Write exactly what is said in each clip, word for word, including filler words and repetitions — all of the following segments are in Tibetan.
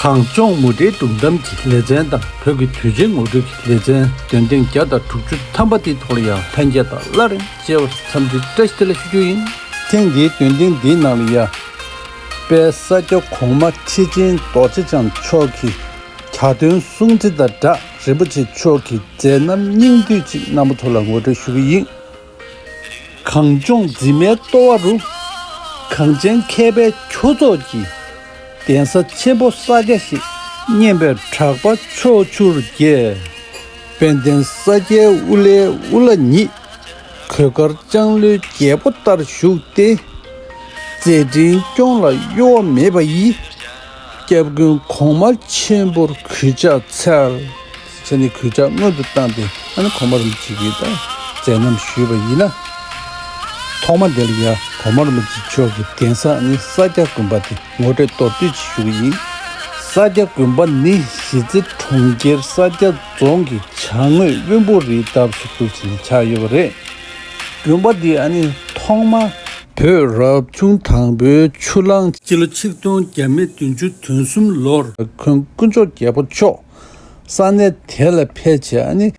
གངས་ལྗོངས་མུ་འབྲེལ་སྒྲུང་གཏམ་གྱི་ལེ་ཚན་དང་བོད་ཀྱི་དུས་ཆེན་ངོ་སྤྲོད་ཀྱི་ལེ་ཚན་འདོན་ཐེངས་བརྒྱ་དང་དྲུག་ཅུ་ཐམ་པ་དེའི་ཐོག་ལ་ཡང་ལྷན་རྒྱས་དང་སླར་ཡང་མཇལ་བར་འཚམས་འདྲི་བཀྲ་ཤིས་བདེ་ལེགས་ཞུ་རྒྱུ་ཡིན། ཐེངས་འདིའི་འདོན་ཐེངས་འདིའི་ནང་ལ་ཡང་དཔལ་ས་སྐྱ་གོང་མ་ཁྲི་ཆེན་རྡོ་རྗེ་འཆང་མཆོག་གི་གྱ་སྟོན་སྲུང་བརྩི་དང་སྦྲགས་རིན་པོ་ཆེ་མཆོག་གི་མཛད་རྣམ་སྙིང་བསྡུས་ཅིག་རྣམ་པ་ཚོ་ལ་ངོ་སྤྲོད་ཞུ་གི་ཡིན། གངས་ལྗོངས་འཛིན་མའི་ལྟོ་བ་རུ། གངས་ཅན་མཁས་པའི་ཁྱུ་ཚོགས་ཀྱི། གདན་ས་ཆེན་པོ་ས་སྐྱ་ཞེས། སྙན་པའི་གྲགས་པ་ཕྱོགས་བཅུར་རྒྱས། དཔལ་ལྡན་ས་སྐྱའི་དབུ་བླའི་དབུ་བླ་ཉིད། གོས་དཀར་ལྕང་ལོའི་རྒྱལ་པོ་ལྟར་བཞུགས་ཏེ། མཛད་འཕྲིན་སྐྱོང་ལ་གཡོ་བ་མེད་པ་ཡི། སྐྱབས་མགོན་གོང་མ་ཆེན་པོར་གུས་ཕྱག་འཚལ། བྱས་ནས་གུས་ཕྱག་སྔོན་དུ་བཏང་སྟེ་ཨ་ནི་གོང་མ་རིན་པོ་ཆེ་གི་ད་མཛད་རྣམ་ཞུས་པ་ཡིན་ན། ཐོག་མ་དེ་ལ་ཡ་གོང་མ་རིན་པོ་ཆེ་མཆོག་གི་གདན་ས་ཨ་ནི་ས་སྐྱ་དགོན་པ་དེ་ངོ་སྤྲོད་མདོར་བསྡུས་ཅིག་ཞུ་གི་ཡིན། ས་སྐྱ་དགོན་པ་ནི་གཞིས་རྩེ་གྲོང་ཁྱེར་ས་སྐྱ་རྫོང་གི་བྱང་ངོས་དབོན་པོ་རིའི་འདབས་སུ་འདུག་ཅིང་ཆགས་ཡོད་པ་རེད། དགོན་པ་འདི་ཨ་ནི་ཐོག་མ་བོད་རབ་བྱུང་དང་པོའི་ཆུ་གླང་སྤྱི་ལོ་ཆིག་སྟོང་བརྒྱ་མེད་བདུན་ཅུ་དོན་གསུམ་ལོར་འཁོན་དཀོན་མཆོག་རྒྱལ་པོ་མཆོག་ས་གནས་དེ་ལ་ཕེབས་བྱས་ཨ་ནི་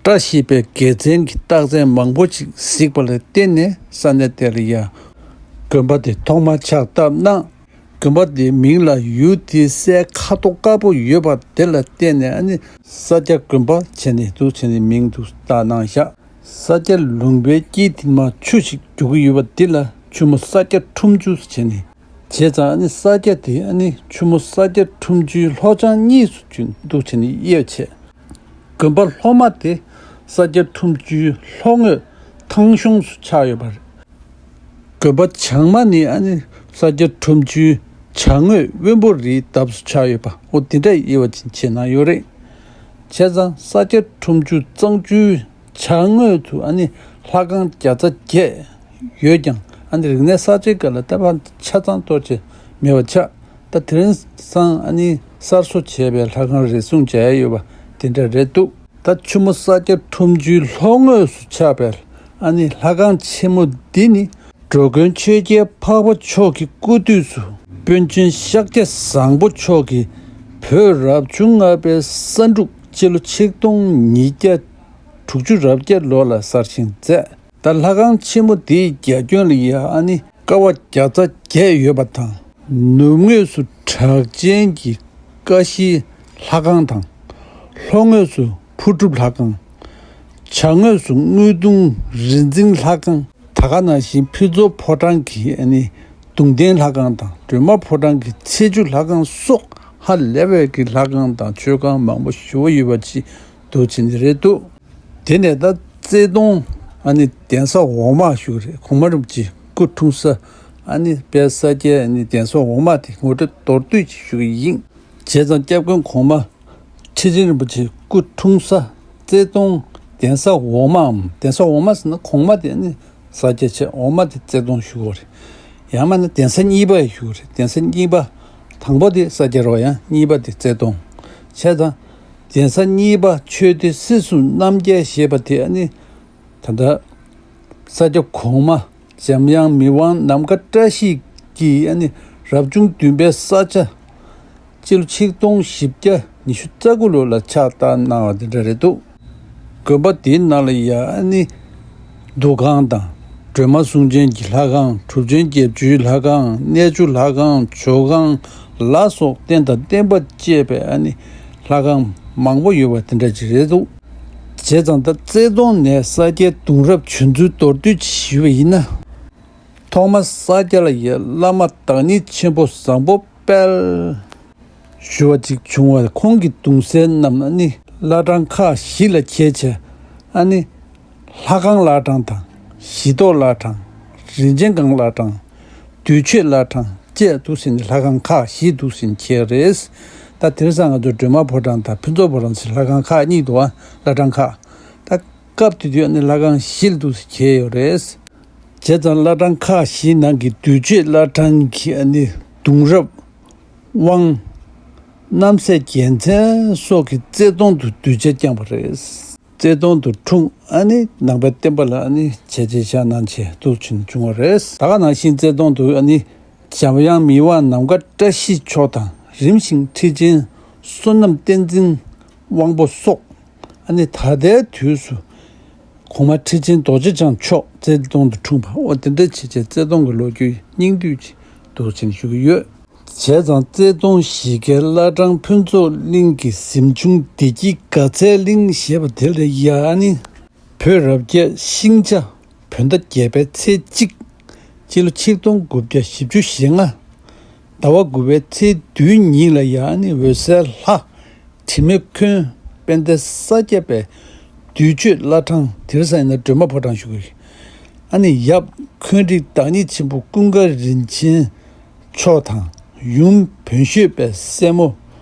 བཀྲ་ཤིས་པའི་དགེ་མཚན་གྱི་རྟགས་མཚན་མང་པོ་ཅིག་གཟིགས་པ་ལ་བརྟེན་ནས་ས་གནས་དེ་ལ་ཡང་དགོན་པ་དེ་ཐོག་མར་ཕྱག་བཏབ་གནང་། དགོན་པ་དེའི་མིང་ལ་ཡུལ་དེའི་སའི་ཁ་དོག་དཀར་པོ་ཡོད་པ་དེ་ལ་བརྟེན་ནས་ཨ་ནི་ས་སྐྱ་དགོན་པ་བྱས་ནས་འདུག་བྱས་ནས་མིང་དུ་བཏགས་གནང་བཞག་ས་སྐྱ་ལུང་པའི་དཀྱིལ་དེ་མར་ཆུ་ཞིག་རྒྱུག་གི་ཡོད་པ་འདི་ལ་ཆུ་མོ་ས་སྐྱ་ཁྲོམ་ཆུ་ཟེར་བྱས་ནས། བྱས་ཙང་ཨ་ནི་ས་སྐྱ་དེ་ཨ་ནི་ཆུ་མོ་ས་སྐྱ་ཁྲོམ་ཆུའི་ལྷོ་བྱང་གཉིས་སུ་འདུག་བྱས་ནས་དབྱེ་བྱས། དགོན་པ་ལྷོ་མ་དེ་ས་སྐྱ་ཁྲོམ་ཆུའི་ལྷོ་ངོས་ཐང་གཤོང་སུ་ཆགས་ཡོད་པ་རེད། དགོན་པ་བྱང་མ་ནི་ཨ་ནི་ས་སྐྱ་ཁྲོམ་ཆུའི་བྱང་ངོས་དབོན་པོ་རིའི་འདབས་སུ་ཆགས་ཡོད་པ་འོ་དེ་འདྲ་དབྱེ་བ་ཕྱེ་གནང་ཡོད་རེད། བྱས་ཙང་ས་སྐྱ་ཁྲོམ་ཆུ་གཙང་ཆུའི་བྱང་ངོས་སུ་ཨ་ནི་ལྷ་ཁང་བརྒྱ་རྩ་བརྒྱད་ཡོད་ཀྱང་ཨ་ནི་རིག་གནས་གསར་བརྗེའི་སྐབས་ལ་ལྟ་བ་ཆ་ཚང་གཏོར་བྱས་མེད་པ་ཆགས། ད་དེ་རིང་སང་ཨ་ནི་གསར་བཟོ་བྱས་པའི་ལྷ་ཁང་རེ་ཟུང་མཇལ་ཡ་ཡོད་པ་དེ་འདྲ་རེད་འདུག་ད་ཆུ་མོ་ས་སྐྱ་ཁྲོམ་ཆུའི་ལྷོ་ངོས་སུ་ཆགས་པའི་ཨ་ནི་ལྷ་ཁང་ཆེན་མོ་འདི་ནི་འགྲོ་མགོན་ཆོས་རྒྱལ་འཕགས་པ་མཆོག་གི་སྐུ་དུས་སུ་དཔོན་ཆེན་ཤཱཀྱ་བཟང་པོ་མཆོག་གིས་བོད་རབ་བྱུང་ལྔ་པའི་ས་འབྲུག་སྤྱི་ལོ་ཆིག་སྟོང་ཉིས་བརྒྱ་དྲུག་ཅུ་རེ་བརྒྱད་ལོ་ལ་གསར་བཞེངས་མཛད། ད་ལྷ་ཁང་ཆེན་མོ་དེའི་རྒྱ་ཁྱོན་ལ་ཡ་ཨ་ནི་ཀ་བ་བརྒྱ་རྩ་བརྒྱད་ཡོད་པ་དང་། ནུབ་ངོས་སུ་གྲགས་ཅན་གྱི་ཀ་ཤིའི་ལྷ་ཁང་དང་། ལྷོ་ངོས་སུ་ཕུར་སྒྲུབ་ལྷ་ཁང་། བྱང་ངོས་སུ་དངུལ་གདུང་རིག་འཛིན་ལྷ་ཁང་། ད་ག་ནང་བཞིན་ཕུན་ཚོགས་ཕོ་བྲང་གི་ཨ་ནི་གདུང་རྟེན་ལྷ་ཁང་དང་སྒྲོལ་མ་ཕོ་བྲང་གི་ཚེས་བཅུ་ལྷ་ཁང་སོགས་ཧ་ལས་པའི་གི་ལྷ་ཁང་དང་མཆོད་ཁང་མང་པོ་ཞེ་པོ་ཡོད་པ་ཅིག་འདུག་བྱས་ནས་རེད་འདུག་དེ་ནས་ད་རྩེ་གདོང་ཨ་ནི་གདན་ས་འོག་མ་ཞུ་གི་རེད། གོང་མ་རིན་པོ་ཆེ་སྐུ་འཁྲུངས་ས་ཨ་ནི་དཔལ་ས་སྐྱའི་ཨ་ནི་གདན་ས་འོག་མ་དེ་ངོ་སྤྲོད་མདོར་བསྡུས་ཅིག་ཞུ་གི་ཡིན། བྱས་ཙང་སྐྱབས་མགོན་གོང་མ་ཁྲི་ཆེན་རིན་པོ་ཆེ་སྐུ་འཁྲུངས་ས་རྩེ་གདོང་གདན་ས་འོག་མའམ། གདན་ས་འོག་མ་ཟེར་ན་གོང་མ་དེ་ཨ་ནི་ས་སྐྱ་བྱས། འོག་མ་དེ་རྩེ་གདོང་ཞུ་གི་རེད། ཡང་མིན་ན་གདན་ས་གཉིས་པ་ཞུ་གི་རེད། གདན་ས་གཉིས་པ། དང་པོ་དེ་ས་སྐྱ་རེད་པ། ཡང་གཉིས་པ་དེ་རྩེ་གདོང་། བྱས་ཙང་། གདན་ས་གཉིས་པ་ཆོས་སྡེ་སྲིད་གསུམ་རྣམ་རྒྱལ་ཞེས་པ་དེ་ཨ་ནི། ད་ལྟ། ས་སྐྱ་གོང་མ། འཇམ་དབྱངས་མི་དབང་ནམ་མཁའ་བཀྲ་ཤིས་ཀྱིས་ཨ་ནི་རབ་བྱུང་བདུན་པའི་ས་ཆ། སྤྱི་ལོ་ཆིག་སྟོང་བཞི་བརྒྱ་ཉི་ཤུ་རྩ་དགུ་ལོ་ལ་ཕྱག་བཏབ་གནང་བ་དེ་འདྲ་རེད་འདུག་དགོན་པ་དེའི་ནང་ལ་ཡ་ཨ་ནི་འདུ་ཁང་དང་སྒྲོལ་མ་གསུང་ཆེན་གྱི་ལྷ་ཁང་། གྲུབ་ཆེན་བརྒྱད་ཅུའི་ལྷ་ཁང་། གནས་ཆུ་ལྷ་ཁང་། ཇོ་ཁང་ལ་སོགས་རྟེན་དང་བརྟེན་པ་བཅས་པའི་ཨ་ནི་ལྷ་ཁང་མང་པོ་ཡོད་པ་དེ་འདྲ་ཅིག་རེད་འདུག་བྱས་ཙང་ད་རྩེ་གདོང་ནས་ས་སྐྱའི་གདུང་རབས་བྱོན་ཚུལ་མདོར་བསྡུས་ཅིག་ཞུས་པ་ཡིན་ན། ཐོག་མར་ས་སྐྱ་ལ་ཡ་བླ་མ་བདག་ཉིད་ཆེན་པོ་བཟང་པོ་དཔལ་ཞུ་བ་ཅིག་བྱུང་བ། ཁོང་གི་གདུང་སྲས་རྣམས་ནི་བླ་བྲང་ཁག་བཞི་ལ་ཕྱེ་བྱས་ཨ་ནི་ལྷ་ཁང་བླ་བྲང་དང་། གཞི་ཐོག་བླ་བྲང་། རིན་ཆེན་སྒང་བླ་བྲང་། དུས་མཆོད་བླ་བྲང་བཅས་འདུག་ཟིན་ལྷ་ཁང་ཁག་བཞི་འདུག་ཟིན་ཁྱེར་རེད། ད་དེང་སང་ང་ཚོ་སྒྲོལ་མ་ཕོ་བྲང་དང་ཕུན་ཚོགས་ཕོ་བྲང་ཟེར་ལྷ་ཁང་ཁག་གཉིས་འདུག་ཨ། བླ་བྲང་ཁག་ད་སྐབས་དེ་དུས་ཨ་ནི་ལྷ་ཁང་བཞི་ལ་འདུག་ཟིན་ཁྱེར་ཡོད་རེད། བྱས་ཙང་བླ་བྲང་ཁག་བཞིའི་ནང་གི་དུས་མཆོད་བླ་བྲང་གི་ཨ་ནི་གདུང་རབས་དབང་རྣམ་སྲས་རྒྱལ་མཚན་སོགས་ཀྱིས་རྩེ་གདོང་དུ་གདུལ་བྱ་བསྐྱངས་པ་རེད། རྩེ་གདོང་དུ་འཁྲུངས་ཨ་ནི་ནང་པའི་བསྟན་པ་ལ་ཨ་ནི་བྱས་རྗེས་བཞག་གནང་བྱས་འདུག་ཕྱིན་བྱུང་བ་རེད། ད་ག་ནང་བཞིན་རྩེ་གདོང་དུ་ཨ་ནི་འཇམ་དབྱངས་མི་དབང་ནམ་མཁའ་བཀྲ་ཤིས་མཆོག་དང་ རིམ་བཞིན་ཁྲི་ཆེན་བསོད་ནམས་བསྟན་འཛིན་དབང་པོ་སོགས། ཨ་ནི་ད་ལྟའི་དུས་སུ་གོང་མ་ཁྲི་ཆེན་རྡོ་རྗེ་འཆང་མཆོག་རྩེ་གདོང་དུ་འཁྲུངས་པ། འོ་དེ་འདྲ་བྱས་བྱས་རྩེ་གདོང་གི་ལོ་རྒྱུས་སྙིང་བསྡུས་ཅིག་འདུག་ཅེས་ཞུ་གི་ཡོད། བྱས་ཙང་རྩེ་གདོང་གཞིས་ཀའི་བླ་བྲང་ཕུན་ཚོགས་གླིང་གི་གཟིམ་ཆུང་བདེ་སྐྱིད་དགའ་ཚལ་གླིང་ཞེས་པ་དེ་ལ་ཡ་ཨ་ནི། བོད་རབ་རྒྱས་ཤིང་བྱ་བོད་ཟླ་བརྒྱད་པའི་ཚེས་གཅིག་སྤྱི་ལོ་ཆིག་སྟོང་དགུ་བརྒྱ་བཞི་བཅུ་ཞེ་ལྔ། ཟླ་བ་དགུ་པའི་ཚེས་བདུན་ཉིན་ལ་ཡ་ཨ་ནི་འོད་གསལ་ལྷ། དྲི་མེད་འཁོན་དཔལ་ལྡན་ས་སྐྱ་པའི་བདུད་གཅོད་བླ་བྲང་དེར་ས་ཡིན་ན་སྒྲོལ་མ་ཕོ་བྲང་ཞུ་གི། ཨ་ནི་ཡབ་འཁོན་རིགས་བདག་ཉིད་ཆེན་པོ་ཀུན་དགའ་རིན་ཆེན་མཆོག་དང་ཡུམ་བོན་ཤོད་པའི་སྲས་མོ་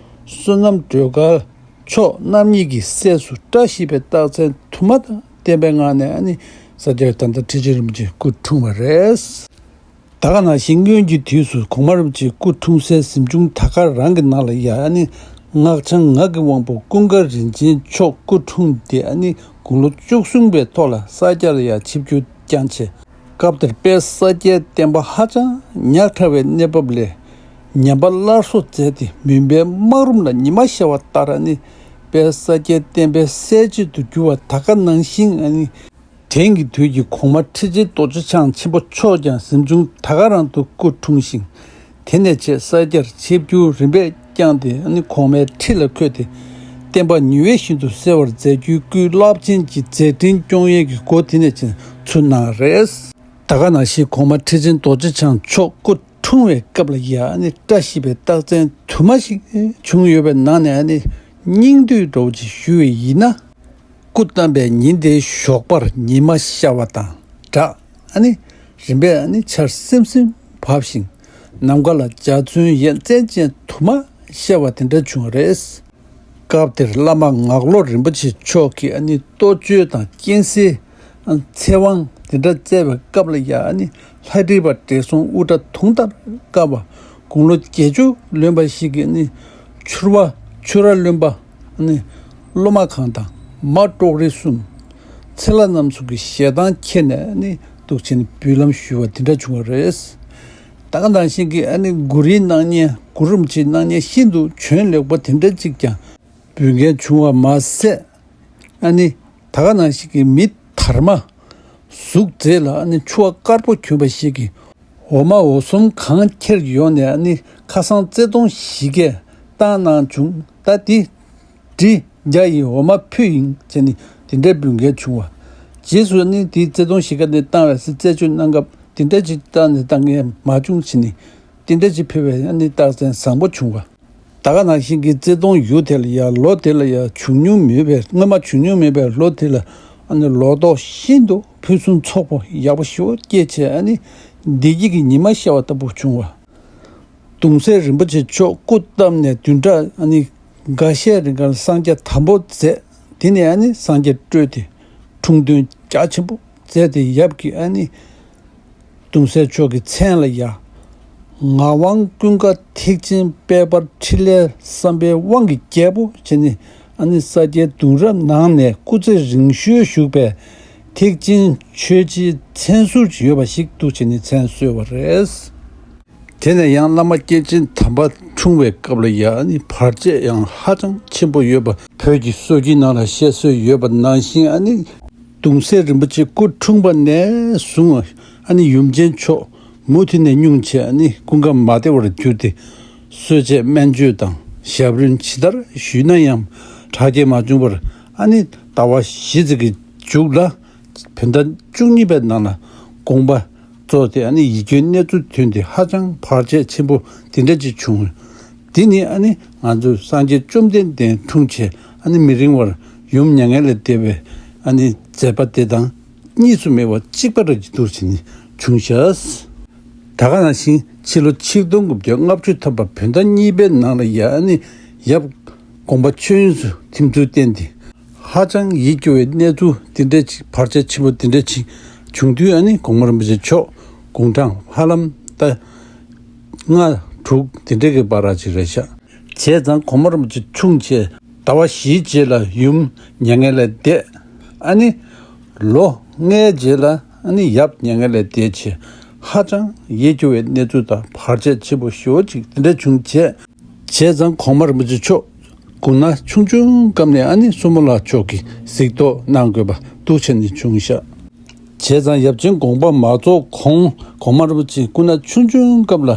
བསོད་ནམས་སྒྲོལ་དཀར་མཆོག་རྣམ་གཉིས་ཀྱི་སྲས་སུ་བཀྲ་ཤིས་པའི་རྟགས་མཚན་དུ་མ་དང་ལྡན་པའི་ངང་ནས་ཨ་ནི་ས་སྐྱར་ད་ལྟ་ཁྲི་ཆེན་རིན་པོ་ཆེ་སྐུ་འཁྲུངས་པ་རེད། ད་ག་ནང་བཞིན་སྔོན་གྱི་དུས་སུ་གོང་མ་རིན་པོ་ཆེ་སྐུ་འཁྲུངས་སའི་གཟིམ་ཆུང་ད་ག་རང་གི་ནང་ལ་ཡ་ཨ་ནི་སྔགས་འཆང་ངག་གི་དབང་པོ་ཀུན་དགའ་རིན་ཆེན་མཆོག་སྐུ་འཁྲུངས་ཏེ་ཨ་ནི་དགུང་ལོ་བཅུ་གསུམ་པའི་ཐོག་ལ་ས་སྐྱར་ཡ་ཆིབས་བསྒྱུར་བསྐྱངས་བྱས། སྐབས་དེར་དཔལ་ས་སྐྱའི་བསྟན་པ་ཧ་ཅང་ཉག་ཕྲ་བའི་གནས་བབ་ལས་ཉམས་པ་སླར་གསོ་མཛད་དེ་མུན་པའི་སྨག་རུམ་ལ་ཉི་མ་ཤར་བ་ལྟར་ཨ་ནི་དཔལ་ས་སྐྱའི་བསྟན་པའི་གསལ་བྱེད་དུ་གྱུར་བ་ད་ག་ནང་བཞིན་ཨ་ནི། དེང་གི་དུས་ཀྱི་གོང་མ་ཁྲི་ཆེན་རྡོ་རྗེ་འཆང་ཆེན་པོ་མཆོག་ཀྱང་གཟིམ་ཆུང་ད་ག་རང་དུ་སྐུ་འཁྲུངས་ཤིང་། དེ་ནས་ཆེས་ས་སྐྱར་ཆིབས་བསྒྱུར་རིམ་པས་བསྐྱངས་ཏེ་ཨ་ནི་གོང་མའི་ཁྲི་ལ་འཁོད་དེ་བསྟན་པ་ཉི་འོད་བཞིན་དུ་གསལ་བར་མཛད་རྒྱུའི་སྐུའི་རླབས་ཆེན་གྱི་མཛད་འཕྲིན་སྐྱོང་ཡས་ཀྱི་སྒོ་དེ་ནས་ཆེན་ཚུགས་གནང་རེད། ད་ག་ནང་བཞིན་གོང་མ་ཁྲི་ཆེན་རྡོ་རྗེ་འཆང་མཆོག་སྐུ་འཁྲུངས་པའི་སྐབས་ལ་ཡ་ཨ་ནི་བཀྲ་ཤིས་པའི་རྟགས་མཚན་དུ་མ་ཞིག་བྱུང་ཡོད་པའི་ནང་ནས་ཨ་ནི་སྙིང་བསྡུས་འདྲ་བོ་ཅིག་ཞུ་བ་ཡིན་ན། སྐུ་བལྟམས་པའི་ཉིན་དེའི་ཞོགས་པར་ཉི་མ་ཤར་བ་དང་སྦྲགས་ཨ་ནི་རིམ་པས་ཨ་ནི་ཆར་སིམ་སིམ་བབས་ཤིང་ནམ་མཁའ་ལ་འཇའ་ཚོན་ཡ་མཚན་ཅན་དུ་མ་ཤར་བ་དེ་འདྲ་བྱུང་བ་རེད། སྐབས་དེར་བླ་མ་ངག་བློ་རིན་པོ་ཆེ་མཆོག་གིས་ཨ་ནི་གཏོ་བཅོས་དང་རྐྱེན་སེལ་ཚེ་དབང་དེ་འདྲ་བསྩལ་བའི་སྐབས་ལ་ཡ་ཨ་ནི་ལྷ་བྲིས་པ་བགྲེས་སོང་དབུ་སྐྲ་དུང་ལྟར་དཀར་བ་དགུང་ལོ་བརྒྱད་ཅུ་ལོན་པ་ཞིག་གིས་ཨ་ནི་ཕྱུར་བ་ཕྱུར་ར་ལོན་པ། ནི། སློབ་མ་ཁང་དང་མ་ཀྲོག་རི་གསུམ། ཚེ་ལྷ་རྣམ་གསུམ་གྱི་ཞལ་ཐང་ཁྱེར་ནས་ནི་འདུག་ཕྱིན་འབུལ་ལམ་ཞུས་པ་དེ་འདྲ་བྱུང་བ་རེད། ད་ག་ནང་བཞིན་གྱི་ཨ་ནི་གུ་རུའི་སྣང་བརྙན་གུ་རུ་རིན་པོ་ཆེའི་སྣང་བརྙན་ཤིན་ཏུ་བྱོན་ལེགས་པ་དེ་འདྲ་ཅིག་ཀྱང་འབུལ་མཁན་བྱུང་བ་མ་ཟད། ཨ་ནི་ད་ག་ནང་བཞིན་གྱི་མི་དར་མ་གཟུགས་མཛེས་ལ་ཨ་ནི་ཕྱུ་པ་དཀར་པོ་གྱོན་པ་ཞིག་གིས། འོ་མ་འོ་ཟོམ་གང་ཁྱེར་ཡོང་ནས་ཨ་ནི་ཁ་སང་བརྩེ་དུང་ཞིག་གས་བཏང་གནང་བྱུང་། ད་འདི་འདི་འཇའ་ཡི་འོ་མ་ཕུད་ཡིན་ཟེར་ནས་དེ་འདྲའི་འབུལ་མཁན་བྱུང་བ། རྗེས་སུ་ཨ་ནི་དེའི་བརྩེ་དུང་ཞིག་ག་ནས་བཏང་བས་སེ་རྩད་གཅོད་གནང་སྐབས་དེ་འདྲ་ཅིག་བཏང་ནས་བཏང་མཁན་མ་བྱུང་ཟེར་ནས་དེ་འདྲ་ཅིག་ཕུལ་བས་ཨ་ནི་རྟགས་མཚན་བཟང་པོ་བྱུང་བ། ད་ག་ནང་བཞིན་གྱི་བརྩེ་དུང་ཡུལ་དེ་ལ་ཡང་ལོ་དེ་ལ་ཡང་བྱུང་མྱོང་མེད་པའི་སྔོན་མ་བྱུང་མྱོང་མེད་པའི་ལོ་དེ་ལ་ཨ་ནི་ལོ་ཏོག་ཤིན་ཏུ་ཕུན་སུམ་ཚོགས་པོ་ཡག་པོ་ཞེ་པོ་སྐྱེས་བྱས་ཨ་ནི་བདེ་སྐྱིད་ཀྱི་ཉི་མ་ཤར་བ་ལྟ་བུ་བྱུང་བ། གདུང་སྲས་རིན་པོ་ཆེ་མཆོག་སྐུ་བལྟམས་ནས་བདུན་ཕྲག་ཨ་ནི་འགའ་ཤས་རིང་གར་སངས་རྒྱས་དམ་པོ་མཛད། དེ་ནས་ཨ་ནི་སངས་རྒྱས་སྤྲོས་ཏེ་འཁྲུངས་སྟོན་རྒྱ་ཆེན་པོ་མཛད་དེ་ཡབ་ཀྱིས་ཨ་ནི། གདུང་སྲས་མཆོག་གི་མཚན་ལ་ཡ། ངག་དབང་ཀུན་དགའ་ཐེག་ཆེན་དཔལ་འབར་འཕྲིན་ལས་བསམ་འཕེལ་དབང་གི་རྒྱལ་པོ་བྱས་ནས་ཨ་ནི་ས་སྐྱའི་གདུང་རབས་ནང་ནས་སྐུ་ཚེ་རིང་ཤོས་བཞུགས་པའི་ཐེག་ཆེན་ཆོས་རྗེའི་མཚན་ཟུར་ཅིག་ཡོད་པ་ཞིག་འདུག་བྱས་ནས་མཚན་གསོལ་བ་རེད། དེ་ནས་ཡང་བླ་མ་སྐྱེས་ཆེན་དམ་པ་འཁྲུངས་པའི་སྐབས་ལ་ཡ་ཨ་ནི་བར་ཆད་ཡང་ཧ་ཅང་ཆེན་པོ་ཡོད་པ་བོད་ཀྱི་སྲོལ་རྒྱུན་ནང་ལ་བཤད་སྲོལ་ཡོད་པ་ནང་བཞིན་ཨ་ནི། གདུང་སྲས་རིན་པོ་ཆེ་སྐུ་འཁྲུངས་པ་ནས་བཟུང་ཨ་ནི་ཡུམ་ཆེན་མཆོག་མུ་མཐུད་ནས་སྙུང་བྱས་ཨ་ནི་ཀུན་ཁ་མ་བདེ་བར་གྱུར་ཏེ། གསོལ་ཆས་སྨན་བཅོས་དང་ཞབས་རིམ་ཇི་ལྟར་ཞུས་ན་ཡང་དྲག་སྐྱེད་མ་བྱུང་བར་ཨ་ནི་ཟླ་བ་བཞི་ཙམ་གྱི་མཇུག་ལ་བོད་ཟླ་བཅུ་གཉིས་པའི་ནང་ལ་དགོངས་པ་རྫོགས་ཏེ་ཨ་ནི་ཡིད་སྐྱོའི་གནས་ཚུལ་ཐོན་ཏེ་ཧ་ཅང་བར་ཆད་ཆེན་པོ་དེ་འདྲ་ཅིག་བྱུང་། འདི་ནི་ཨ་ནི་ང་ཚོས་སངས་རྒྱས་བཅོམ་ལྡན་འདས་འཁྲུངས་བྱས་ཨ་ནི་མི་རིང་བར་ཡུམ་མྱ་ངན་ལས་འདས་པའི་ཨ་ནི་མཛད་པ་དེ་དང་གཉིས་སུ་མེད་པ་གཅིག་པ་འདྲ་ཅིག་འདུག་ཟེར་ནས་བྱུང་ཤག་ད་ག་ནང་བཞིན་ཕྱི་ལོ་ཆིག་སྟོང་དགུ་བརྒྱ་ལྔ་བཅུ་ཐམ་པ་བོད་ཟླ་གཉིས་པའི་ནང་ལ་ཡ་ཨ་ནི་ཡབ་དགོངས་པ་མཆོད་ཡོན་སུ་ཐིམ་ཚུལ་བསྟན་ཏེ། ཧ་ཅང་ཡིད་སྐྱོ་བའི་གནས་ཚུལ་དེ་འདྲ་ཅིག་བར་ཆད་ཆེན་པོ་དེ་འདྲ་ཅིག་བྱུང་དུས་ཨ་ནི་གོང་མ་རིན་པོ་ཆེ་མཆོག་དགུང་གྲངས་ཧ་ལམ་ད་ལྔ་དྲུག་དེ་འདྲ་གི་བར་ཅིག་རེད་ཤག་བྱས་ཙང་གོང་མ་རིན་པོ་ཆེ་འཁྲུངས་བྱས་ཟླ་བ་བཞིའི་རྗེས་ལ་ཡུམ་མྱ་ངན་ལས་འདས། ཨ་ནི་ལོ་ལྔའི་རྗེས་ལ་ཨ་ནི་ཡབ་མྱ་ངན་ལས་འདས་བྱས་ཧ་ཅང་ཡིད་སྐྱོ་བའི་གནས་ཚུལ་དང་བར་ཆད་ཆེན་པོ་ཞེ་པོ་ཅིག་དེ་འདྲ་བྱུང་བྱས། བྱས་ཙང་གོང་མ་རིན་པོ་ཆེ་མཆོག་སྐུ་ན་ཆུང་ཆུང་སྐབས་ནས་ཨ་ནི་སྲུ་མོ་ལགས་མཆོག་གིས་གཟིགས་རྟོག་གནང་དགོས་པ་འདུག་བྱས་ནས་བྱུང་ཤག་བྱས་ཙང་ཡབ་ཆེན་དགོངས་པ་མ་རྫོགས་གོང་གོང་མ་རིན་པོ་ཆེ་སྐུ་ན་ཆུང་ཆུང་སྐབས་ལ་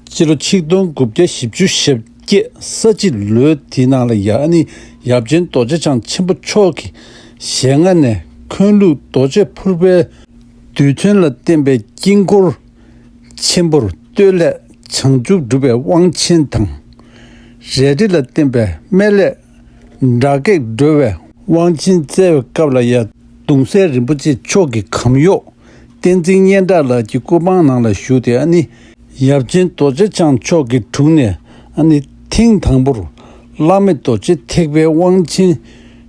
སྤྱི་ལོ་ཆིག་སྟོང་དགུ་བརྒྱ་བཞི་བཅུ་ཞེ་བརྒྱད་ས་བྱི་ལོའི་དེའི་ནང་ལ་ཡ་ཨ་ནི་ཡབ་ཆེན་རྡོ་རྗེ་འཆང་ཆེན་པོ་མཆོག་གི་ཞལ་སྔ་ནས་འཁོན་ལུགས་རྡོ་རྗེ་ཕུར་པའི་རྡུལ་ཚོན་ལ་བརྟེན་པའི་དཀྱིལ་འཁོར་ཆེན་པོར་བསྟོད་སླད་བྱང་ཆུབ་སྒྲུབ་པའི་དབང་ཆེན་དང་། རས་བྲིས་ལ་བརྟེན་པའི་སྨད་སླད་དགྲ་བགེགས་སྒྲོལ་བའི་དབང་ཆེན་བསྩལ་བའི་སྐབས་ལ་ཡ་གདུང་སྲས་རིན་པོ་ཆེ་མཆོག་གི་གམ་གཡོག་བསྟན་འཛིན་སྙན་གྲགས་ལགས་ཀྱི་སྐུ་པང་ནང་ལ་བཞུགས་ཏེ་ཨ་ནི་ཡབ་ཆེན་རྡོ་རྗེ་འཆང་མཆོག་གི་དྲུང་ནས་ཨ་ནི་ཐེངས་དང་པོར་བླ་མེད་རྡོ་རྗེ་ཐེག་པའི་དབང་ཆེན་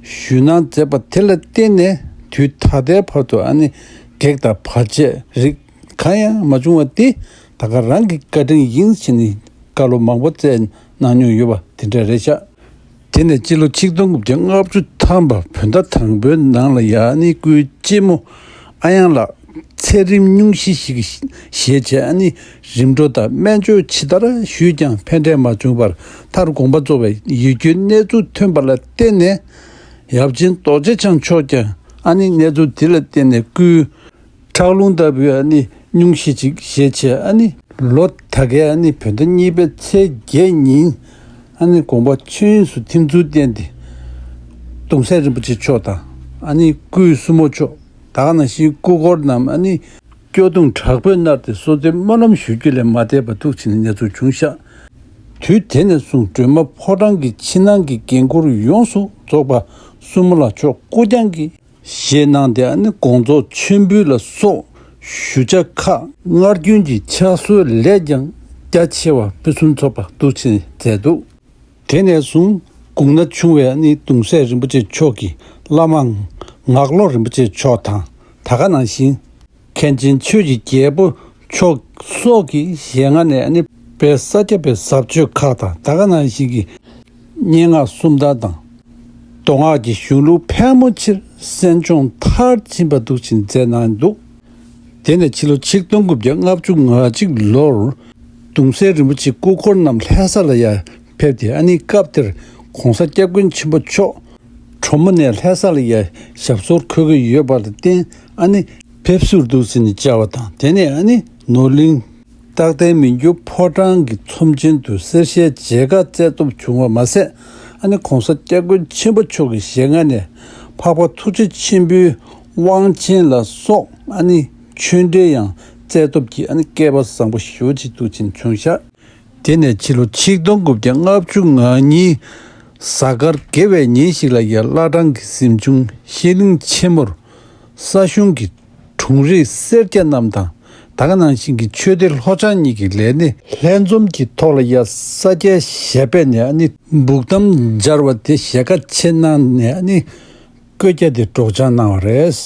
ཞུས་གནང་མཛད་པ་དེ་ལ་བརྟེན་ནས་དུས་ད་ལྟའི་བར་དུ་ཨ་ནི་བགེགས་དང་བར་ཆད་རིགས་གང་ཡང་མ་བྱུང་བ་དེ་ད་ག་རང་གི་བཀའ་དྲིན་ཡིན་ཟེར་ནས་བཀའ་སློབ་མང་པོ་སྩལ་གནང་མྱོང་ཡོད་པ་དེ་འདྲ་རེད་ཤག་དེ་ནས་སྤྱི་ལོ་ཆིག་སྟོང་དགུ་བརྒྱ་ལྔ་བཅུ་ཐམ་པ་བོད་ཟླ་དང་པོའི་ནང་ལ་ཡ་ཨ་ནི་སྐུའི་གཅེན་མོ་ཨ་ཡང་ལགས་ཚེ་རིང་སྙུང་གཞི་ཞིག་གི་ཞལ་ཆད་ཨ་ནི་རིམ་གྲོ་དང་སྨན་བཅོས་ཇི་ལྟར་ཞུས་ཀྱང་ཕན་འབྲས་མ་བྱུང་བར་མཐར་དགོངས་པ་རྫོགས་པའི་ཡིད་སྐྱོའི་གནས་ཚུལ་ཐོན་པ་ལ་བརྟེན་ནས་ཡབ་ཆེན་རྡོ་རྗེ་འཆང་མཆོག་ཀྱང་ཨ་ནི་གནས་ཚུལ་དེ་ལ་བརྟེན་ནས་སྐུའི་ཁྲག་རླུང་ལྟ་བུའི་ཨ་ནི་སྙུང་གཞི་ཅིག་བཞེས་བྱས་ཨ་ནི་ལོ་ད་གའི་ཨ་ནི་བོད་ཟླ་གཉིས་པའི་ཚེས་བརྒྱད་ཉིན་ཨ་ནི་དགོངས་པ་ཆོས་དབྱིངས་སུ་ཐིམ་ཚུལ་བསྟན་ཏེ་གདུང་སྲས་རིན་པོ་ཆེ་མཆོག་དང་ཨ་ནི་སྐུའི་སྲུ་མོ་མཆོག་ད་ག་ནང་བཞིན་སྐུ་འཁོར་རྣམས་ཨ་ནི་སྐྱོ་གདུང་དྲག་པོས་མནར་ཏེ་གསོལ་འདེབས་སྨོན་ལམ་ཞུ་རྒྱུ་ལས་མ་འདས་པ་འདུག་ཕྱིན་གནས་ཚུལ་བྱུང་ཤག་དུས་དེ་ནས་བཟུང་སྒྲོལ་མ་ཕོ་བྲང་གི་ཕྱི་ནང་གི་འགན་འཁུར་ཡོངས་སུ་རྫོགས་པ་སྲུ་མོ་ལགས་མཆོག་སྐུ་རྐྱང་གིས་བཞེས་གནང་སྟེ་ཨ་ནི་དགོངས་རྫོགས་མཆོད་འབུལ་ལ་སོགས་ཞུ་བྱ་ཁག་སྔར་རྒྱུན་གྱི་ཕྱག་སྲོལ་ལས་ཀྱང་རྒྱ་ཆེ་བ་ཕུན་སུམ་ཚོགས་པ་འདུག་ཕྱིན་མཛད་འདུག་དེ་ནས་བཟུང་དགུང་ན་ཆུང་བའི་ཨ་ནི་གདུང་སྲས་རིན་པོ་ཆེ་མཆོག་གི་བླ་མ་ངག་བློ་རིན་པོ་ཆེ་མཆོག་དང་ད་ག་ནང་བཞིན། མཁན་ཆེན་ཆོས་ཀྱི་རྒྱལ་པོ་མཆོག་སོགས་ཀྱི་ཞལ་སྔ་ནས་ནི་དཔལ་ས་སྐྱ་པའི་ཟབ་ཆོས་ཁག་དང་ད་ག་ནང་བཞིན་གྱི་སྙན་ངག་སུམ་རྟགས་དང་། མདོ་སྔགས་ཀྱི་གཞུང་ལུགས་ཕལ་མོ་ཆེར་གསན་སྦྱོང་མཐར་ཕྱིན་པ་འདུག་ཕྱིན་མཛད་གནང་འདུག་དེ་ནས་ཕྱི་ལོ་ཆིག་སྟོང་དགུ་བརྒྱ་ལྔ་བཅུ་ང་གཅིག་ལོར་གདུང་སྲས་རིན་པོ་ཆེ་སྐུ་འཁོར་རྣམས་ལྷ་ས་ལ་ཡར་ཕེབས་ཏེ་ཨ་ནི་སྐབས་དེར་༸གོང་ས་༸སྐྱབས་མགོན་ཆེན་པོ་མཆོག་གྲོ་མོ་ནས་ལྷ་ས་ལ་ཡ་ཞབས་སོར་འཁོད་ཀྱི་ཡོད་པ་ལ་བརྟེན་ཨ་ནི་ཕེབས་བསུར་འདུག་ཟེར་ནས་བཅར་བ་དང་དེ་ནས་ཨ་ནི་ནོར་གླིང་རྟག་བརྟན་མི་འགྱུར་ཕོ་བྲང་གི་ཚོམས་ཆེན་དུ་གསེར་ཞལ་མཇལ་ཁ་བསྩལ་ཐུབ་བྱུང་བ་མ་ཟད་ཨ་ནི་༸གོང་ས་༸སྐྱབས་མགོན་ཆེན་པོ་མཆོག་གི་ཞལ་སྔ་ནས་འཕགས་པ་ཐུགས་རྗེ་ཆེན་པོའི་དབང་ཆེན་ལ་སོགས་ཨ་ནི་ཆོས་འབྲེལ་ཡང་བསྩལ་ཐུབ་ཀྱི་ཨ་ནི་སྐལ་བ་བཟང་པོ་ཞེ་པོ་ཅིག་འདུག་ཕྱིན་བྱུང་ཤག་དེ་ནས་ཕྱི་ལོ་ཆིག་སྟོང་དགུ་བརྒྱ་ལྔ་བཅུ་ང་གཉིས་གཟའ་སྐར་དགེ་བའི་ཉིན་ཞིག་ལ་ཡ་བླ་བྲང་གི་གཟིམ་ཆུང་ཤེས་གླིང་ཆེན་མོར་ས་གཞུང་གི་དྲུང་རིགས་སེར་སྐྱ་རྣམས་དང་ད་ག་ནང་བཞིན་གྱི་ཆོས་སྡེ་ལྷོ་བྱང་གཉིས་ཀྱི་ལས་སྣེ་ལྷན་འཛོམས་ཀྱི་ཐོག་ལ་ཡ་ས་སྐྱའི་ཞབས་པད་ནས་ཨ་ནི་འབུག་ཐམ་སྦྱར་བ་དེ་ཞལ་ཁ་ཕྱེ་གནང་ནས་ཨ་ནི་བཀོད་རྒྱ་དེ་སྒྲོག་སྦྱང་གནང་བ་རེད།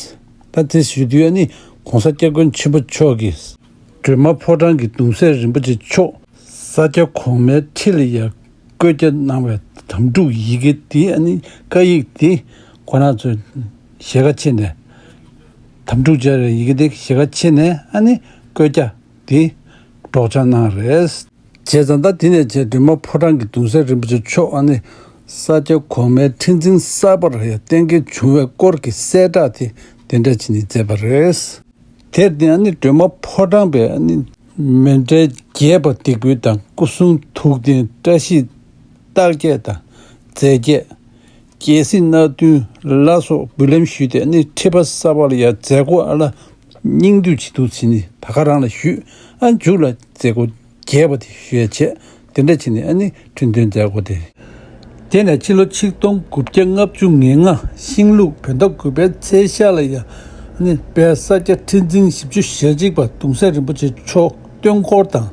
ད་དེ་ཞུ་དུས་ཨ་ནི་༸གོང་ས་༸སྐྱབས་མགོན་ཆེན་པོ་མཆོག་གིས། སྒྲོལ་མ་ཕོ་བྲང་གི་གདུང་སྲས་རིན་པོ་ཆེ་མཆོག་ས་སྐྱ་གོང་མའི་ཁྲི་ལ་ཡ་བཀོད་རྒྱ་གནང་བའི་དམ་ཕྲུག་ཡི་གེ་འདི་ཨ་ནི་བཀའ་ཡིག་འདི་ཁོ་རང་ཚོས་ཞལ་ཁ་ཕྱེ་ནས་དམ་ཕྲུག་སྦྱར་བའི་ཡི་གེ་འདི་ཞལ་ཁ་ཕྱེ་ནས་ཨ་ནི་བཀོད་རྒྱ་འདི་སྒྲོག་སྦྱང་གནང་རེད། བྱས་ཙང་ད་དེ་ནས་བྱས་སྒྲོལ་མ་ཕོ་བྲང་གི་གདུང་སྲས་རིན་པོ་ཆེ་མཆོག་ཨ་ནི་ས་སྐྱ་གོང་མའི་ཁྲི་འཛིན་གསར་པར་ཡ་གཏན་འཁེལ་བྱུང་བའི་སྐོར་གྱི་གསལ་བསྒྲགས་དེ་དེ་འདྲ་བྱས་ནས་མཛད་པ་རེད། དེར་བརྟེན་ཨ་ནི་སྒྲོལ་མ་ཕོ་བྲང་པའི་ཨ་ནི་མཎྜལ་རྒྱས་པ་འདེགས་འབུལ་དང་སྐུ་གསུང་ཐུགས་རྟེན་བཀྲ་ཤིས་རྟགས་བརྒྱད་དང་རྫས་བརྒྱད། རྒྱལ་སྲིད་སྣ་བདུན་ལ་སོགས་འབུལ་ལམ་ཞུས་ཏེ་ཨ་ནི་ཁྲི་པ་གསར་པ་ལ་ཡང་མཛད་སྒོ་ཨ་ལ་སྙིང་བསྡུས་བྱེད་འདུག་ཟེར་ནས་ད་ག་རང་ལ་ཞུས། ཨ་མཇུག་ལ་མཛད་སྒོ་རྒྱས་པ་དེ་ཞུ་ཡ་བྱས། དེ་འདྲ་བྱས་ནས་ཨ་ནི་ཁྲི་འདོན་མཛད་སྒོ་དེ། དེ་ནས་ཕྱི་ལོ་ཆིག་སྟོང་དགུ་བརྒྱ་ལྔ་བཅུ་ང་ལྔ་ཤིང་ལུག་བོད་ཟླ་དགུ་པའི་ཚེས་ཤར་ལ་ཡ་ཨ་ནི་དཔལ་ས་སྐྱ་ཁྲི་འཛིན་བཞི་བཅུ་ཞེ་གཅིག་པ་གདུང་སྲས་རིན་པོ་ཆེ་མཆོག་སྟོན་འཁོར་དང་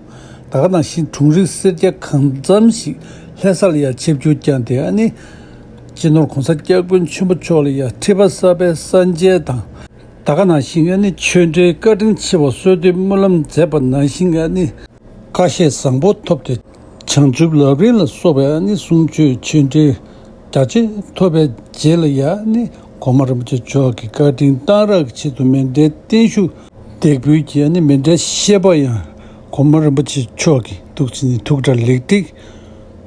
ད་ག་ནང་བཞིན་དྲུང་རིགས་སེར་སྐྱ་གང་འཚམ་ཞིག་ལྷ་ས་ལ་ཡ་ཆིབས་བསྒྱུར་བསྐྱངས་ཏེ་ཨ་ནི་སྤྱི་ནོར་༸གོང་ས་༸སྐྱབས་མགོན་ཆེན་པོ་མཆོག་ལ་ཡ་ཁྲི་པ་གསར་པའི་གསར་མཇལ་དང་། ད་ག་ནང་བཞིན་ཨ་ནི་ཆོས་འབྲེལ་བཀའ་དྲིན་ཆེ་བ་གསོལ་འདེབས་སྨོན་ལམ་མཛད་པ་ནང་བཞིན་ཨ་ནི་ཁ་ཞེ་བཟང་པོ་ཐོབ་སྟེ་བྱང་ཆུབ་ལམ་རིམ་ལ་སོགས་པའི་ཨ་ནི་གསུང་ཆོས་ཆོས་འབྲེལ་རྒྱ་ཆེ་ཐོབ་པའི་རྗེས་ལ་ཡ་ཨ་ནི་གོང་མ་རིན་པོ་ཆེ་མཆོག་གི་བཀའ་དྲིན་གཏང་རག་གི་ཆེད་དུ་མཎྜལ་བརྟན་བཞུགས་འདེགས་འབུལ་གྱི་ཨ་ནི་མཎྜལ་བཤད་པ་ཡང་གོང་མ་རིན་པོ་ཆེ་མཆོག་གི་ཐུགས་ཆེན་ཐུགས་གྲ་ལེགས་འགྲིག་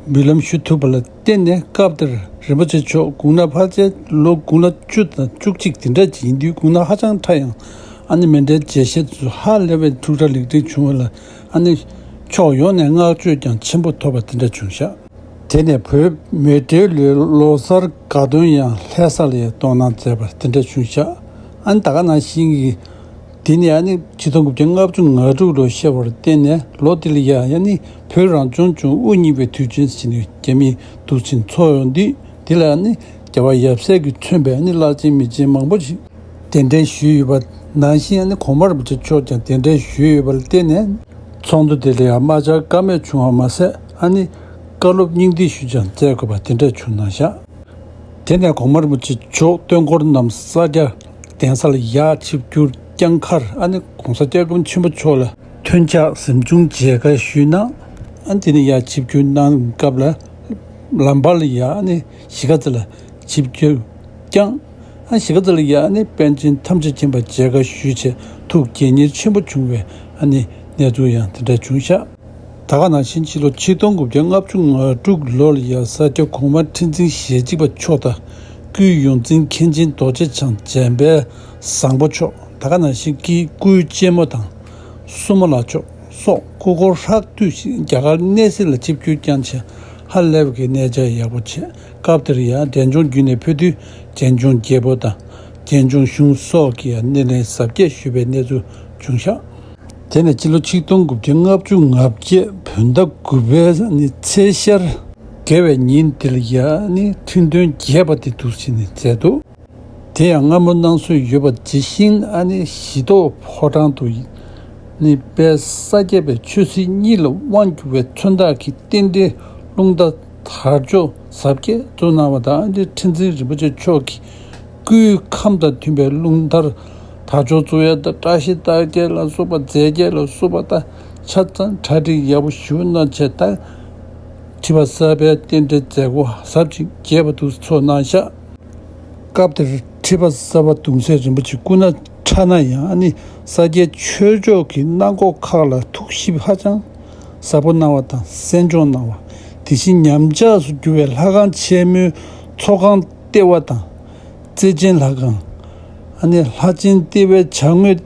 འབུལ་ལམ་ཞུ་ཐུབ་པ་ལ་བརྟེན་ནས། སྐབས་དེར་རིན་པོ་ཆེ་མཆོག་དགུང་ན་ཕལ་ཆེར་ལོ་དགུང་ན་བཅུ་དང་བཅུ་གཅིག་དེ་འདྲ་ཅིག་ཡིན་དུས། དགུང་ན་ཧ་ཅང་ཕྲ་ཡང་ཨ་ནི་མཎྜལ་མཇལ་ཤེས་ཚུལ་ཧ་ལས་པའི་འཁྲུག་སྒྲ་ལེགས་འགྲིག་བྱུང་བ་ལ། ཨ་ནི་ཕྱོགས་ཡོངས་ནས་བསྔགས་བརྗོད་ཀྱང་ཆེན་པོ་ཐོབ་པ་དེ་འདྲ་བྱུང་ཤག་དེ་ནས་བོད་མེ་སྤྲེལ་ལོའི་ལོ་གསར་དགའ་སྟོན་ཡང་ལྷ་ས་ལ་ཡང་སྟོན་གནང་མཛད་པ་དེ་འདྲ་བྱུང་ཤག་ཨ་ནི་ད་ག་ནང་བཞིན་གྱི། དེ་ནས་ཨ་ནི་ཆིག་སྟོང་དགུ་བརྒྱ་ལྔ་བཅུ་ང་དྲུག་ལོ་ཤར་བར་བརྟེན་ནས། ལོ་དེ་ལ་ཡ་ཨ་ནི་བོད་རང་སྐྱོང་ལྗོངས་དབུ་བརྙེས་པའི་དུས་ཆེན་ཟེར་ནས་རྒྱ་མིས་འདུག་ཕྱིན་ཚོགས་ཡོང་དུས། དེ་ལ་ཨ་ནི་རྒྱལ་བ་ཡབ་སྲས་ཀྱིས་མཚོན་པའི་ཨ་ནི་བླ་ཆེན་མི་ཆེན་མང་པོ་ཞིག་གདན་འདྲེན་ཞུས་ཡོད་པ་ནང་བཞིན། ཨ་ནི་གོང་མ་རིན་པོ་ཆེ་མཆོག་ཀྱང་གདན་འདྲེན་ཞུས་ཡོད་པ་ལ་བརྟེན་ནས། ཚོགས་འདུ་དེ་ལ་ཡང་མ་བཅར་ཀ་མེད་བྱུང་བ་མ་ཟད། ཨ་ནི་བཀའ་སློབ་སྙིང་བསྡུས་ཞུས་ཀྱང་མཛད་དགོས་པ་དེ་འདྲ་བྱུང་གནང་ཤག་དེ་ནས་གོང་མ་རིན་པོ་ཆེ་མཆོག་སྟོན་འཁོར་རྣམས་ས་སྐྱ་གདན་ས་ལ་ཡར་ཆིབས་བསྒྱུར་བསྐྱངས་ཁར། ཨ་ནི་༸གོང་ས་༸སྐྱབས་མགོན་ཆེན་པོ་མཆོག་ལ་ཐོན་ཕྱག་གཟིམ་ཆུང་མཇལ་ཁ་ཞུས་གནང་། ཨ་ནི་དེ་ནས་ཡར་ཆིབས་བསྒྱུར་གནང་སྐབས་ལ། ལམ་བར་ལ་ཡ་ཨ་ནི་གཞིས་ཀ་རྩེ་ལ་ཆིབས་བསྒྱུར་བསྐྱངས། ཨ་གཞིས་ཀ་རྩེ་ལ་ཡ་ཨ་ནི་པཎ་ཆེན་ཐམས་ཅད་མཁྱེན་པ་མཇལ་ཁ་ཞུས་བྱས། ཐུགས་དགྱེས་མཉེས་ཆེན་པོ་བྱུང་བའི་ཨ་ནི་གནས་ཚུལ་ཡང་དེ་འདྲ་བྱུང་ཤག་ད་ག་ནང་བཞིན་ཕྱི་ལོ་ཆིག་སྟོང་དགུ་བརྒྱ་ལྔ་བཅུ་ང་དྲུག་ལོ་ལ་ཡ་ས་སྐྱ་གོང་མ་ཁྲི་འཛིན་ཞེ་གཅིག་པ་མཆོག་དང་། སྐུའི་ཡོངས་འཛིན་མཁན་ཆེན་རྡོ་རྗེ་འཆང་འཇམ་དཔལ་བཟང་པོ་མཆོག་ད་ག་ནང་བཞིན་གྱི་སྐུའི་གཅེན་མོ་དང་། སྲུ་མོ་ལགས་མཆོག་སོགས་སྐུ་འཁོར་ཧྲག་བསྡུས་ཤིག་རྒྱ་གར་གནས་གཟིགས་ལ་ཆིབས་བསྒྱུར་བསྐྱངས་བྱས། ཧ་ལས་པའི་གནས་མཇལ་ཡག་པོ་བྱས། སྐབས་དེར་ཡང་འབྲས་ལྗོངས་བརྒྱུད་ནས་ཕེབས་དུས། འབྲས་ལྗོངས་རྒྱལ་པོ་དང་འབྲས་ལྗོངས་གཞུང་སོགས་ཀྱིས་ཡང་སྣེ་ལེན་གཟབ་རྒྱས་ཞུས་པའི་གནས་ཚུལ་བྱུང་ཤག་དེ་ནས་སྤྱི་ལོ་ཆིག་སྟོང་དགུ་བརྒྱ་ལྔ་བཅུ་ང་བརྒྱད་བོད་ཟླ་དགུ་པའི་ནི་ཚེས་ཤར་དགེ་བའི་ཉིན་དེ་ལ་ཡ་ནི་ཁྲི་འདོན་རྒྱས་པ་དེ་འདུག་ཟེར་ནས་མཛད་འདུག་དེ་ཡང་སྔ་མོ་གནང་སྲོལ་ཡོད་པ་ཇི་བཞིན། ཨ་ནི་གཞིས་ཐོག་ཕོ་བྲང་དུ་ནི་དཔལ་ས་སྐྱ་པའི་ཆོས་སྲིད་གཉིས་ལ་དབང་བསྒྱུར་བའི་མཚོན་རྟགས་ཀྱི་རྟེན་འབྲེལ་རླུང་རྟ་དར་ལྕོག་གཟབ་རྒྱས་བཙུགས་གནང་བ་དང་། ཨ་ནི་ཁྲི་འཛིན་རིན་པོ་ཆེ་མཆོག་གིས་སྐུའི་ཁམས་དང་མཐུན་པའི་རླུང་རྟ་དར་ལྕོག་བཙུགས་ཡ་དང་། བཀྲ་ཤིས་རྟགས་བརྒྱད་ལ་སོགས་པ། རྫས་བརྒྱད་ལ་སོགས་པ་དང་ཆ་ཚང་གྲ་སྒྲིག་ཡག་པོ་ཞུ་གནང་བྱས། ད་ཁྲི་པ་གསར་པའི་རྟེན་འབྲེལ་མཛད་སྒོ་གཟབ་ཅིང་རྒྱས་པ་དུ་ཚོགས་གནང་ཤག་སྐབས་དེར་ཁྲི་པ་གསར་པ་གདུང་སྲས་རིན་པོ་ཆེ་སྐུ་ན་ཕྲ་ན་ཡང་། ཨ་ནི་ས་སྐྱའི་ཆོས་ཕྱོགས་ཀྱི་གནང་སྒོ་ཁག་ལ་ཐུགས་ཞིབ་ཧ་ཅང་ཟབ་པོ་གནང་བ་དང་། གསན་སྦྱོང་གནང་བ། དེ་བཞིན་ཉམས་ཆག་སུ་གྱུར་བའི་ལྷ་ཁང་ཆེན་མོའི་ཚོགས་ཁང་ལྟེ་བ་དང་། རྩེ་ཆེན་ལྷ་ཁང་། ཨ་ནི་ལྷ་ཆེན་ལྟེ་བའི་བྱང་ངོས་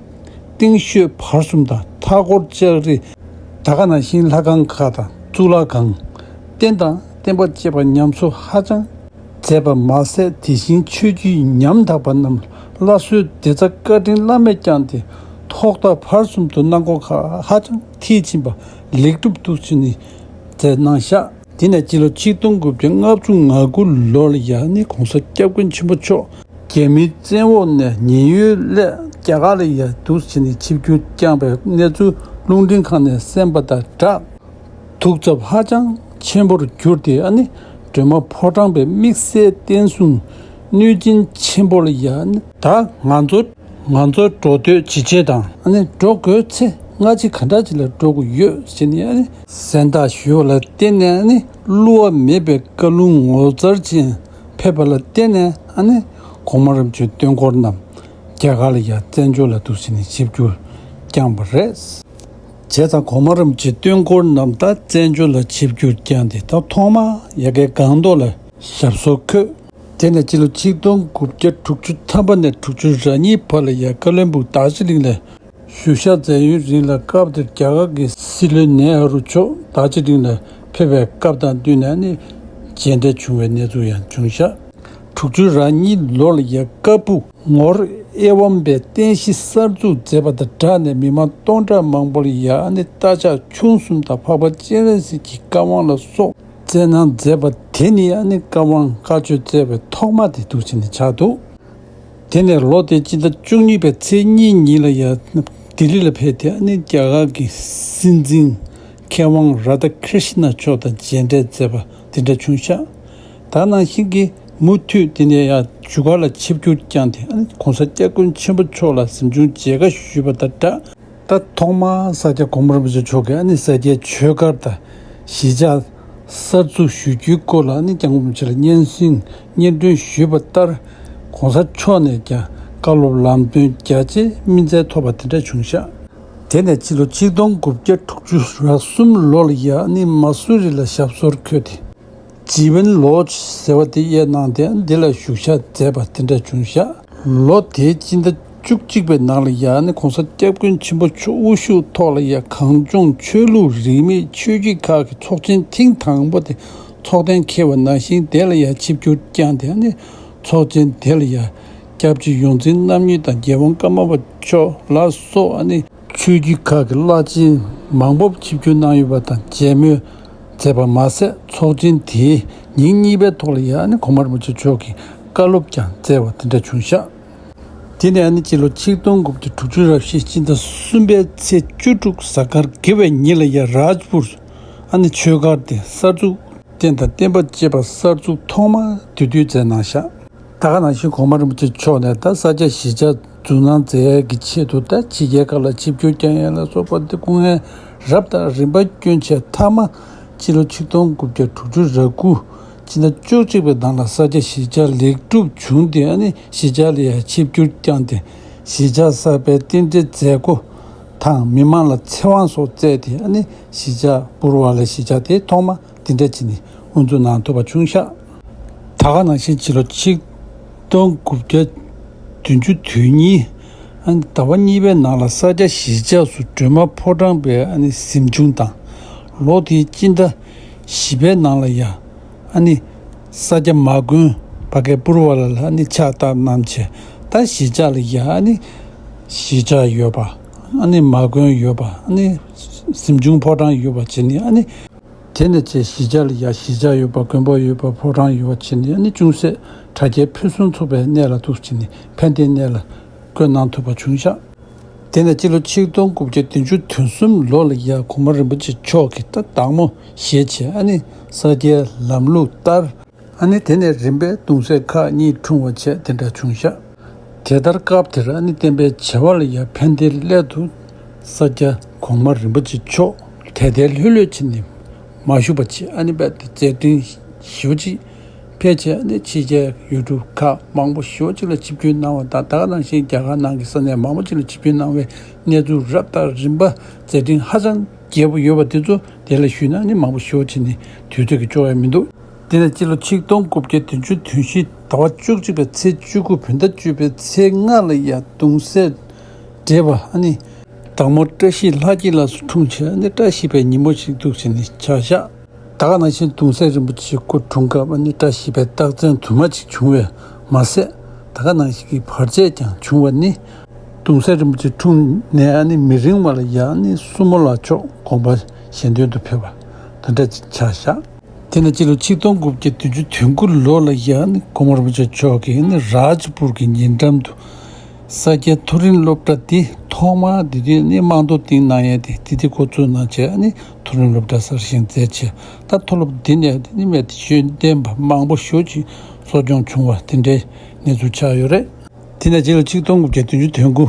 སྟེང་ཤོད་བར་གསུམ་དང་། མཐའ་འཁོར་ལྕགས་རི། ད་ག་ནང་བཞིན་ལྷ་ཁང་ཁག་དང་གཙུག་ལག་ཁང་། རྟེན་དང་བརྟེན་པ་བཅས་པ་ཉམས་གསོ་ཧ་ཅང་མཛད་པ་མ་ཟད། དེ་བཞིན་ཆོས་བརྒྱུད་ཉམ་ཐག་པ་རྣམས་སླར་གསོའི་བདེ་རྩ་བཀའ་དྲིན་བླ་མེད་བསྐྱངས་ཏེ། ཐོག་མཐའ་བར་གསུམ་དུ་གནང་སྒོ་ཁག་ཧ་ཅང་མཐིལ་ཕྱིན་པ་ལེགས་གྲུབ་ཏུ་ཕྱིན་ནས་མཛད་གནང་ཤག་དེ་ནས་སྤྱི་ལོ་ཆིག་སྟོང་དགུ་བརྒྱ་ལྔ་བཅུ་ང་དགུ་ལོ་ལ་ཡ་ནི་༸གོང་ས་༸སྐྱབས་མགོན་ཆེན་པོ་མཆོག་རྒྱ་མིའི་བཙན་འོག་ནས་ཉེན་གཡོལ་སླད་རྒྱ་གར་ལ་ཡ་འདུག་ཕྱིན་ནས་ཆིབས་བསྒྱུར་བསྐྱངས་པའི་གནས་ཚུལ་རླུང་འཕྲིན་ཁང་ནས་གསན་པ་དང་སྦྲགས། ཐུགས་འཚབ་ཧ་ཅང་ཆེན་པོར་གྱུར་ཏེ། ཨ་ནི་སྒྲོལ་མ་ཕོ་བྲང་པའི་དམིགས་བསལ་བསྟན་སྲུང་གནོད་སྦྱིན་ཆེན་པོ་ལ་ཡ། ཨ་ནི་ད་ང་ཚོ་ང་ཚོ་འགྲོ་སྡོད་ཇི་བྱེད་དང་། ཨ་ནི་འགྲོ་དགོས་ཚེ་སྔ་ཕྱི་ག་འདྲ་ཅིག་ལ་འགྲོ་དགོས་ཡོད་ཟེར་ནས། ཨ་ནི་གཟེངས་རྟགས་ཞུ་བ་ལ་བརྟེན་ནས། ཨ་ནི་བསླུ་བ་མེད་པའི་བཀའ་ལུང་ངོ་མཚར་ཅན་ཕེབས་པ་ལ་བརྟེན་ནས། ཨ་ནི་གོང་མ་རིན་པོ་ཆེའི་སྟོན་འཁོར་རྣམས་རྒྱ་གར་ལ་ཡ་བཙན་བྱོལ་ལ་འདུག་ཟེར་ནས་ཆིབས་བསྒྱུར་བསྐྱངས་པ་རེད། བྱས་ཙང་གོང་མ་རིན་པོ་ཆེའི་སྟོན་འཁོར་རྣམས་ད་བཙན་བྱོལ་ལ་ཆིབས་བསྒྱུར་བསྐྱངས་ཏེ། ད་ཐོག་མར་ཡ་གའི་སྒང་ཏོག་ལ་ཞབས་སོར་འཁོད། དེ་ནས་སྤྱི་ལོ་ཆིག་སྟོང་དགུ་བརྒྱ་དྲུག་ཅུ་ཐམ་པ་ནས་དྲུག་ཅུ་རེ་གཉིས་བར་ལ་ཡ་ཀ་བློན་སྦུག་རྡོ་རྗེ་གླིང་ལ་བཞུགས་ཞག་མཛད་ཡུན་རིང་ལ། སྐབས་དེར་རྒྱ་གར་གྱི་སྲིད་བློན་ནེ་ཧ་རུ་མཆོག་རྡོ་རྗེ་གླིང་ལ་ཕེབས་པའི་སྐབས་དང་བསྟུན་ནས་ནི་མཇལ་འཕྲད་བྱུང་བའི་གནས་ཚུལ་ཡང་བྱུང་ཤག་དྲུག་ཅུ་རེ་གཉིས་ལོ་ལ་ཡ་ཀ་སྦུག་ངོར་ཨེ་ཝམ་པའི་རྟེན་གཞི་གསར་འཛུགས་མཛད་པ་དང་སྦྲགས་ནས། མི་མང་སྟོང་ཕྲག་མང་པོ་ལ་ཡ་ནི་རྟ་ཕྱག་ཁྱུང་གསུམ་དང་འཕགས་པ་སྤྱན་རས་གཟིགས་ཀྱི་བཀའ་དབང་ལ་སོགས་བསྩལ་གནང་མཛད་པ་དེ་ནི། ཨ་ནི་བཀའ་དབང་བཀའ་ཆོས་སྩལ་བའི་ཐོག་མ་དེ་འདུག་ཟེར་ནས་ཆགས་འདུག་དེ་ནས་ལོ་དེའི་སྤྱི་ཟླ་བཅུ་གཉིས་པའི་ཚེས་གཉིས་ཉིན་ལ་ཡ་ལྡི་ལི་ལ་ཕེབས་ཏེ། ཨ་ནི་རྒྱ་གར་གྱི་སྲིད་འཛིན་མཁས་དབང་རཱ་དྷ་ཀྲི་ཤི་ན་མཆོག་དང་མཇལ་འཕྲད་མཛད་པ་དེ་འདྲ་བྱུང་ཤག་ད་ནང་བཞིན་གྱི་མུ་མཐུད་དེ་ནས་ཡང་བཞུགས་སྒར་ལ་ཆིབས་བསྒྱུར་བསྐྱངས་ཏེ། ཨ་ནི་གོང་ས་སྐྱབས་མགོན་ཆེན་པོ་མཆོག་ལ་གཟིམ་ཆུང་མཇལ་ཁ་ཞུས་པ་དང་སྦྲགས། ད་ཐོག་མར་ས་སྐྱ་གོང་མ་རིན་པོ་ཆེ་མཆོག་གིས་ཨ་ནི་ས་སྐྱའི་ཆོས་སྒར་དང་གཞིས་ཆགས་གསར་འཛུགས་ཞུ་རྒྱུའི་སྐོར་ལ། ཨ་ནི་སྐྱབས་མགོན་རིན་པོ་ཆེ་ལ་སྙན་སེང་སྙན་སྒྲོན་ཞུས་པ་ལྟར། གོང་ས་མཆོག་ནས་ཀྱང་བཀའ་སློབ་ལམ་སྟོན་རྒྱ་ཆེའི་སྨིན་སྩལ་ཐོབ་པ་དེ་འདྲ་བྱུང་ཤག་དེ་ནས་ཕྱི་ལོ་ཆིག་སྟོང་དགུ་བརྒྱ་དྲུག་ཅུ་རེ་གསུམ་ལོ་ལ་ཡ་ནི་མ་སུ་རི་ལ་ཞབས་སོར་འཁོད་དེ། ཇི་ཝན་ལོ་ཇི་ཟེར་བ་དེ་གཡར་གནང་སྟེ་འདི་ལ་བཞུགས་ཞག་མཛད་པ་དེ་འདྲ་བྱུང་ཤག་ལོ་དེའི་སྤྱི་ཟླ་བཅུ་གཅིག་པའི་ནང་ལ་ཡ་ནི་གོང་ས་སྐྱབས་མགོན་ཆེན་པོ་མཆོག་དབུ་བཞུགས་ཐོག་ལ་ཡ་གངས་ལྗོངས་ཆོས་ལུགས་རིས་མེད་ཆོས་བརྒྱུད་ཁག་གི་ཚོགས་ཆེན་ཐེངས་དང་པོ་དེ་ཚོགས་གཏན་འཁེལ་བ་ནང་བཞིན་དེ་ལ་ཡ་ཆིབས་བསྒྱུར་བསྐྱངས་ཏེ་ནི་ཚོགས་ཆེན་དེ་ལ་ཡ་སྐྱབས་རྗེ་ཡོངས་འཛིན་རྣམ་གཉིས་དང་རྒྱལ་དབང་ཀརྨ་པ་མཆོག་ལ་སོགས་ནི་ཆོས་བརྒྱུད་ཁག་གི་བླ་ཆེན་མང་པོ་ཆིབས་བསྒྱུར་གནང་ཡོད་པ་དང་མཇལ་མོལ་མཛད་པ་མ་ཟད། ཚོགས་ཆེན་དེའི་ཉིན་གཉིས་པའི་ཐོག་ལ་ཡང་ནི་གོང་མ་རིན་པོ་ཆེ་མཆོག་གིས་བཀའ་སློབ་ཀྱང་སྩལ་བ་དེ་འདྲ་བྱུང་ཤག་དེ་ནས་ནི་སྤྱི་ལོ་ཆིག་སྟོང་དགུ་བརྒྱ་དྲུག་ཅུ་རེ་བཞི་སྤྱི་ཟླ་གསུམ་པའི་ཚེས་བཅུ་དྲུག་གཟའ་སྐར་དགེ་བའི་ཉིན་ལ་ཡང་རཱཇ་པུར་ཨ་ནི་ཆོས་སྒར་དེ་གསར་འཛུགས། རྟེན་དང་བརྟེན་པ་བཅས་པ་གསར་འཛུགས་ཐོག་མར་དུས་སྟོན་མཛད་གནང་ཤག་ད་ག་ནང་བཞིན་གོང་མ་རིན་པོ་ཆེ་མཆོག་ནས་ད་ས་སྐྱ་གཞིས་ཆགས་འཛུགས་གནང་མཛད་ཡས་ཀྱི་ཆེད་དུ་ད་ཕྱི་རྒྱལ་ཁག་ལ་ཆིབས་བསྒྱུར་བསྐྱངས་ཡས་ལ་སོགས་པ་འདི་སྐུ་ངལ་རབ་དང་རིམ་པ་བསྐྱོན་བྱས་མཐའ་མ་སྤྱི་ལོ་ཆིག་སྟོང་དགུ་བརྒྱ་དྲུག་ཅུ་རེ་དགུ་ཕྱི་ཟླ་བཅུ་གཅིག་པའི་ནང་ལ་ས་སྐྱ་གཞིས་ཆགས་ལེགས་གྲུབ་བྱུང་སྟེ་ཨ་ནི་གཞིས་ཆགས་ལ་ཡང་ཆིབས་བསྒྱུར་བསྐྱངས་ཏེ་གཞིས་ཆགས་གསར་པའི་རྟེན་འབྲེལ་མཛད་སྒོ་དང་མི་མང་ལ་ཚེ་དབང་སོགས་བསྩལ་ཏེ་ཨ་ནི་གཞིས་ཆགས་པུར་བ་ལ་གཞིས་ཆགས་དེ་ཐོག་མ། དེ་འདྲ་བྱས་ནས་དབུ་འཛུགས་གནང་ཐུབ་པ་བྱུང་ཤག་ད་ག་ནང་བཞིན་ཕྱི་ལོ་ཆིག་སྟོང་དགུ་བརྒྱ་བདུན་ཅུ་དོན་གཉིས་ཨ་ནི་ཟླ་བ་གཉིས་པའི་ནང་ལ་ས་སྐྱ་གཞིས་ཆགས་སུ་སྒྲོལ་མ་ཕོ་བྲང་པའི་ཨ་ནི་གཟིམ་ཆུང་དང་། ལོ་དེའི་སྤྱི་ཟླ་བཞི་པའི་ནང་ལ་ཡ་ཨ་ནི་ས་སྐྱ་མ་དགོན་ཕ་གའི་པུར་བ་ལ་ལ་ཨ་ནི་ཕྱག་བཏབ་གནང་བྱས་ད་གཞིས་ཆགས་ལ་ཡ་ཨ་ནི་གཞིས་ཆགས་ཡོད་པ་ཨ་ནི་མ་དགོན་ཡོད་པ་ཨ་ནི་གཟིམ་ཆུང་ཕོ་བྲང་ཡོད་པ་བྱས་ནས་ཨ་ནི། དེ་ནས་ཆེས་གཞིས་ཆགས་ལ་ཡ་གཞིས་ཆགས་ཡོད་པ་དགོན་པ་ཡོད་པ་ཕོ་བྲང་ཡོད་པ་བྱས་ནས་ནི་ཅུང་ཟད་དྲ་རྒྱའི་ཕུན་སུམ་ཚོགས་པའི་གནས་ལ་འདུག་བྱས་ནས་ཕན་བདེའི་གནས་ལ་བཀོད་གནང་ཐུབ་པ་བྱུང་ཤག་དེ་ནས་སྤྱི་ལོ་ཆིག་སྟོང་དགུ་བརྒྱ་བདུན་ཅུ་དོན་གསུམ་ལོ་ལ་ཡ་གོང་མ་རིན་པོ་ཆེ་མཆོག་གིས་ད་བདག་མོ་བཞེས་བྱས་ཨ་ནི་ས་སྐྱའི་ལམ་ལུགས་ལྟར། ཨ་ནི་དེ་ནས་རིམ་པས་གདུང་སྲས་ཁག་གཉིས་འཁྲུངས་པ་བྱས་དེ་འདྲ་བྱུང་ཤག་དེ་ལྟར་སྐབས་དེར་ཨ་ནི་བསྟན་པའི་བྱ་བ་ལ་ཡང་ཕན་བདེའི་སླད་དུ་ས་སྐྱ་གོང་མ་རིན་པོ་ཆེ་མཆོག་དལ་དལ་ལྷོད་ལྷོད་བྱས་ནས་མ་བཞུགས་པ་བྱས་ཨ་ནི་རྦད་དེ་མཛད་འཕྲིན་ཞེ་པོ་ཅིག་འཕེལ་བྱས་ཨ་ནི་ཕྱི་རྒྱལ་ཡུལ་གྲུ་ཁག་མང་པོ་ཞེ་པོ་ཅིག་ལ་ཆིབས་བསྒྱུར་གནང་བ་དང་ད་ག་ནང་བཞིན་རྒྱ་གར་ནང་གི་ས་གནས་མང་པོ་ཅིག་ལ་ཆིབས་བསྒྱུར་གནང་བའི་གནས་ཚུལ་རབ་དང་རིམ་པ་མཛད་འཕྲིན་ཧ་ཅང་རྒྱས་པོ་ཡོད་པ་དེ་ཚོ་དེ་ལ་ཞུས་ན་ཨ་ནི་མང་པོ་ཞེ་པོ་བྱས་ནས་དུས་ཚོད་ཀྱིས་ལྕོགས་ཡ་མི་འདུག་དེ་ནས་སྤྱི་ལོ་ཆིག་སྟོང་དགུ་བརྒྱ་བདུན་ཅུ་དོན་བཞི་ཟླ་བ་བཅུ་གཅིག་པའི་ཚེས་བཅུ་དགུ་བོད་ཟླ་བཅུ་པའི་ཚེས་ལྔ་ལ་ཡང་གདུང་སྲས་བགྲེས་པ་ཨ་ནི་བདག་མོ་བཀྲ་ཤིས་ལྷ་སྐྱིད་ལགས་སུ་འཁྲུངས་བྱས་ཨ་ནི་བཀྲ་ཤིས་པའི་ཉིན་མོ་ཞིག་འདུག་བྱས་ནས་ཆགས་ཤག་ད་ག་ནང་བཞིན་གདུང་སྲས་རིན་པོ་ཆེ་སྐུ་འཁྲུངས་སྐབས་ཨ་ནི་བཀྲ་ཤིས་པའི་རྟགས་མཚན་དུ་མ་ཅིག་བྱུང་བས་མ་ཟད་ད་ག་ནང་བཞིན་གྱི་བར་ཆད་ཀྱང་བྱུང་བ་ནི་གདུང་སྲས་རིན་པོ་ཆེ་འཁྲུངས་ནས་ཨ་ནི་མི་རིང་བ་ལ་ཡང་ཨ་ནི་སྲུ་མོ་ལགས་མཆོག་དགོངས་པ་གཞན་དོན་དུ་ཕེབས་པ་དེ་འདྲ་ཅིག་ཆགས་ཤག་དེ་ནས་སྤྱི་ལོ་ཆིག་སྟོང་དགུ་བརྒྱ་བདུན་ཅུ་དོན་དགུ་ལོ་ལ་ཡང་ནི་གོང་མ་རིན་པོ་ཆེ་མཆོག་གིས་ནི་རཱཇ་པུར་གྱི་ཉེ་འགྲམ་དུ་ས་སྐྱའི་མཐོ་རིམ་སློབ་གྲྭ་འདི་ཐོག་མར་འདི་དུས་ནི་རྨང་རྡོ་བཏིང་གནང་ཡས་དེ་དེ་དུས་འགོ་བཙུགས་གནང་བྱས་ནི་མཐོ་རིམ་སློབ་གྲྭ་གསར་བཞེངས་མཛད་བྱས་ད་མཐོ་སློབ་འདི་ནས་ནི་མི་ཤེས་ཡོན་ལྡན་པ་མང་པོ་ཞེ་ཅིག་གསོ་སྐྱོང་བྱུང་བ་དེ་འདྲའི་གནས་ཚུལ་ཆགས་ཡོད་རེད། དེ་ནས་སྤྱི་ལོ་ཆིག་སྟོང་དགུ་བརྒྱ་བདུན་ཅུ་དོན་དགུ་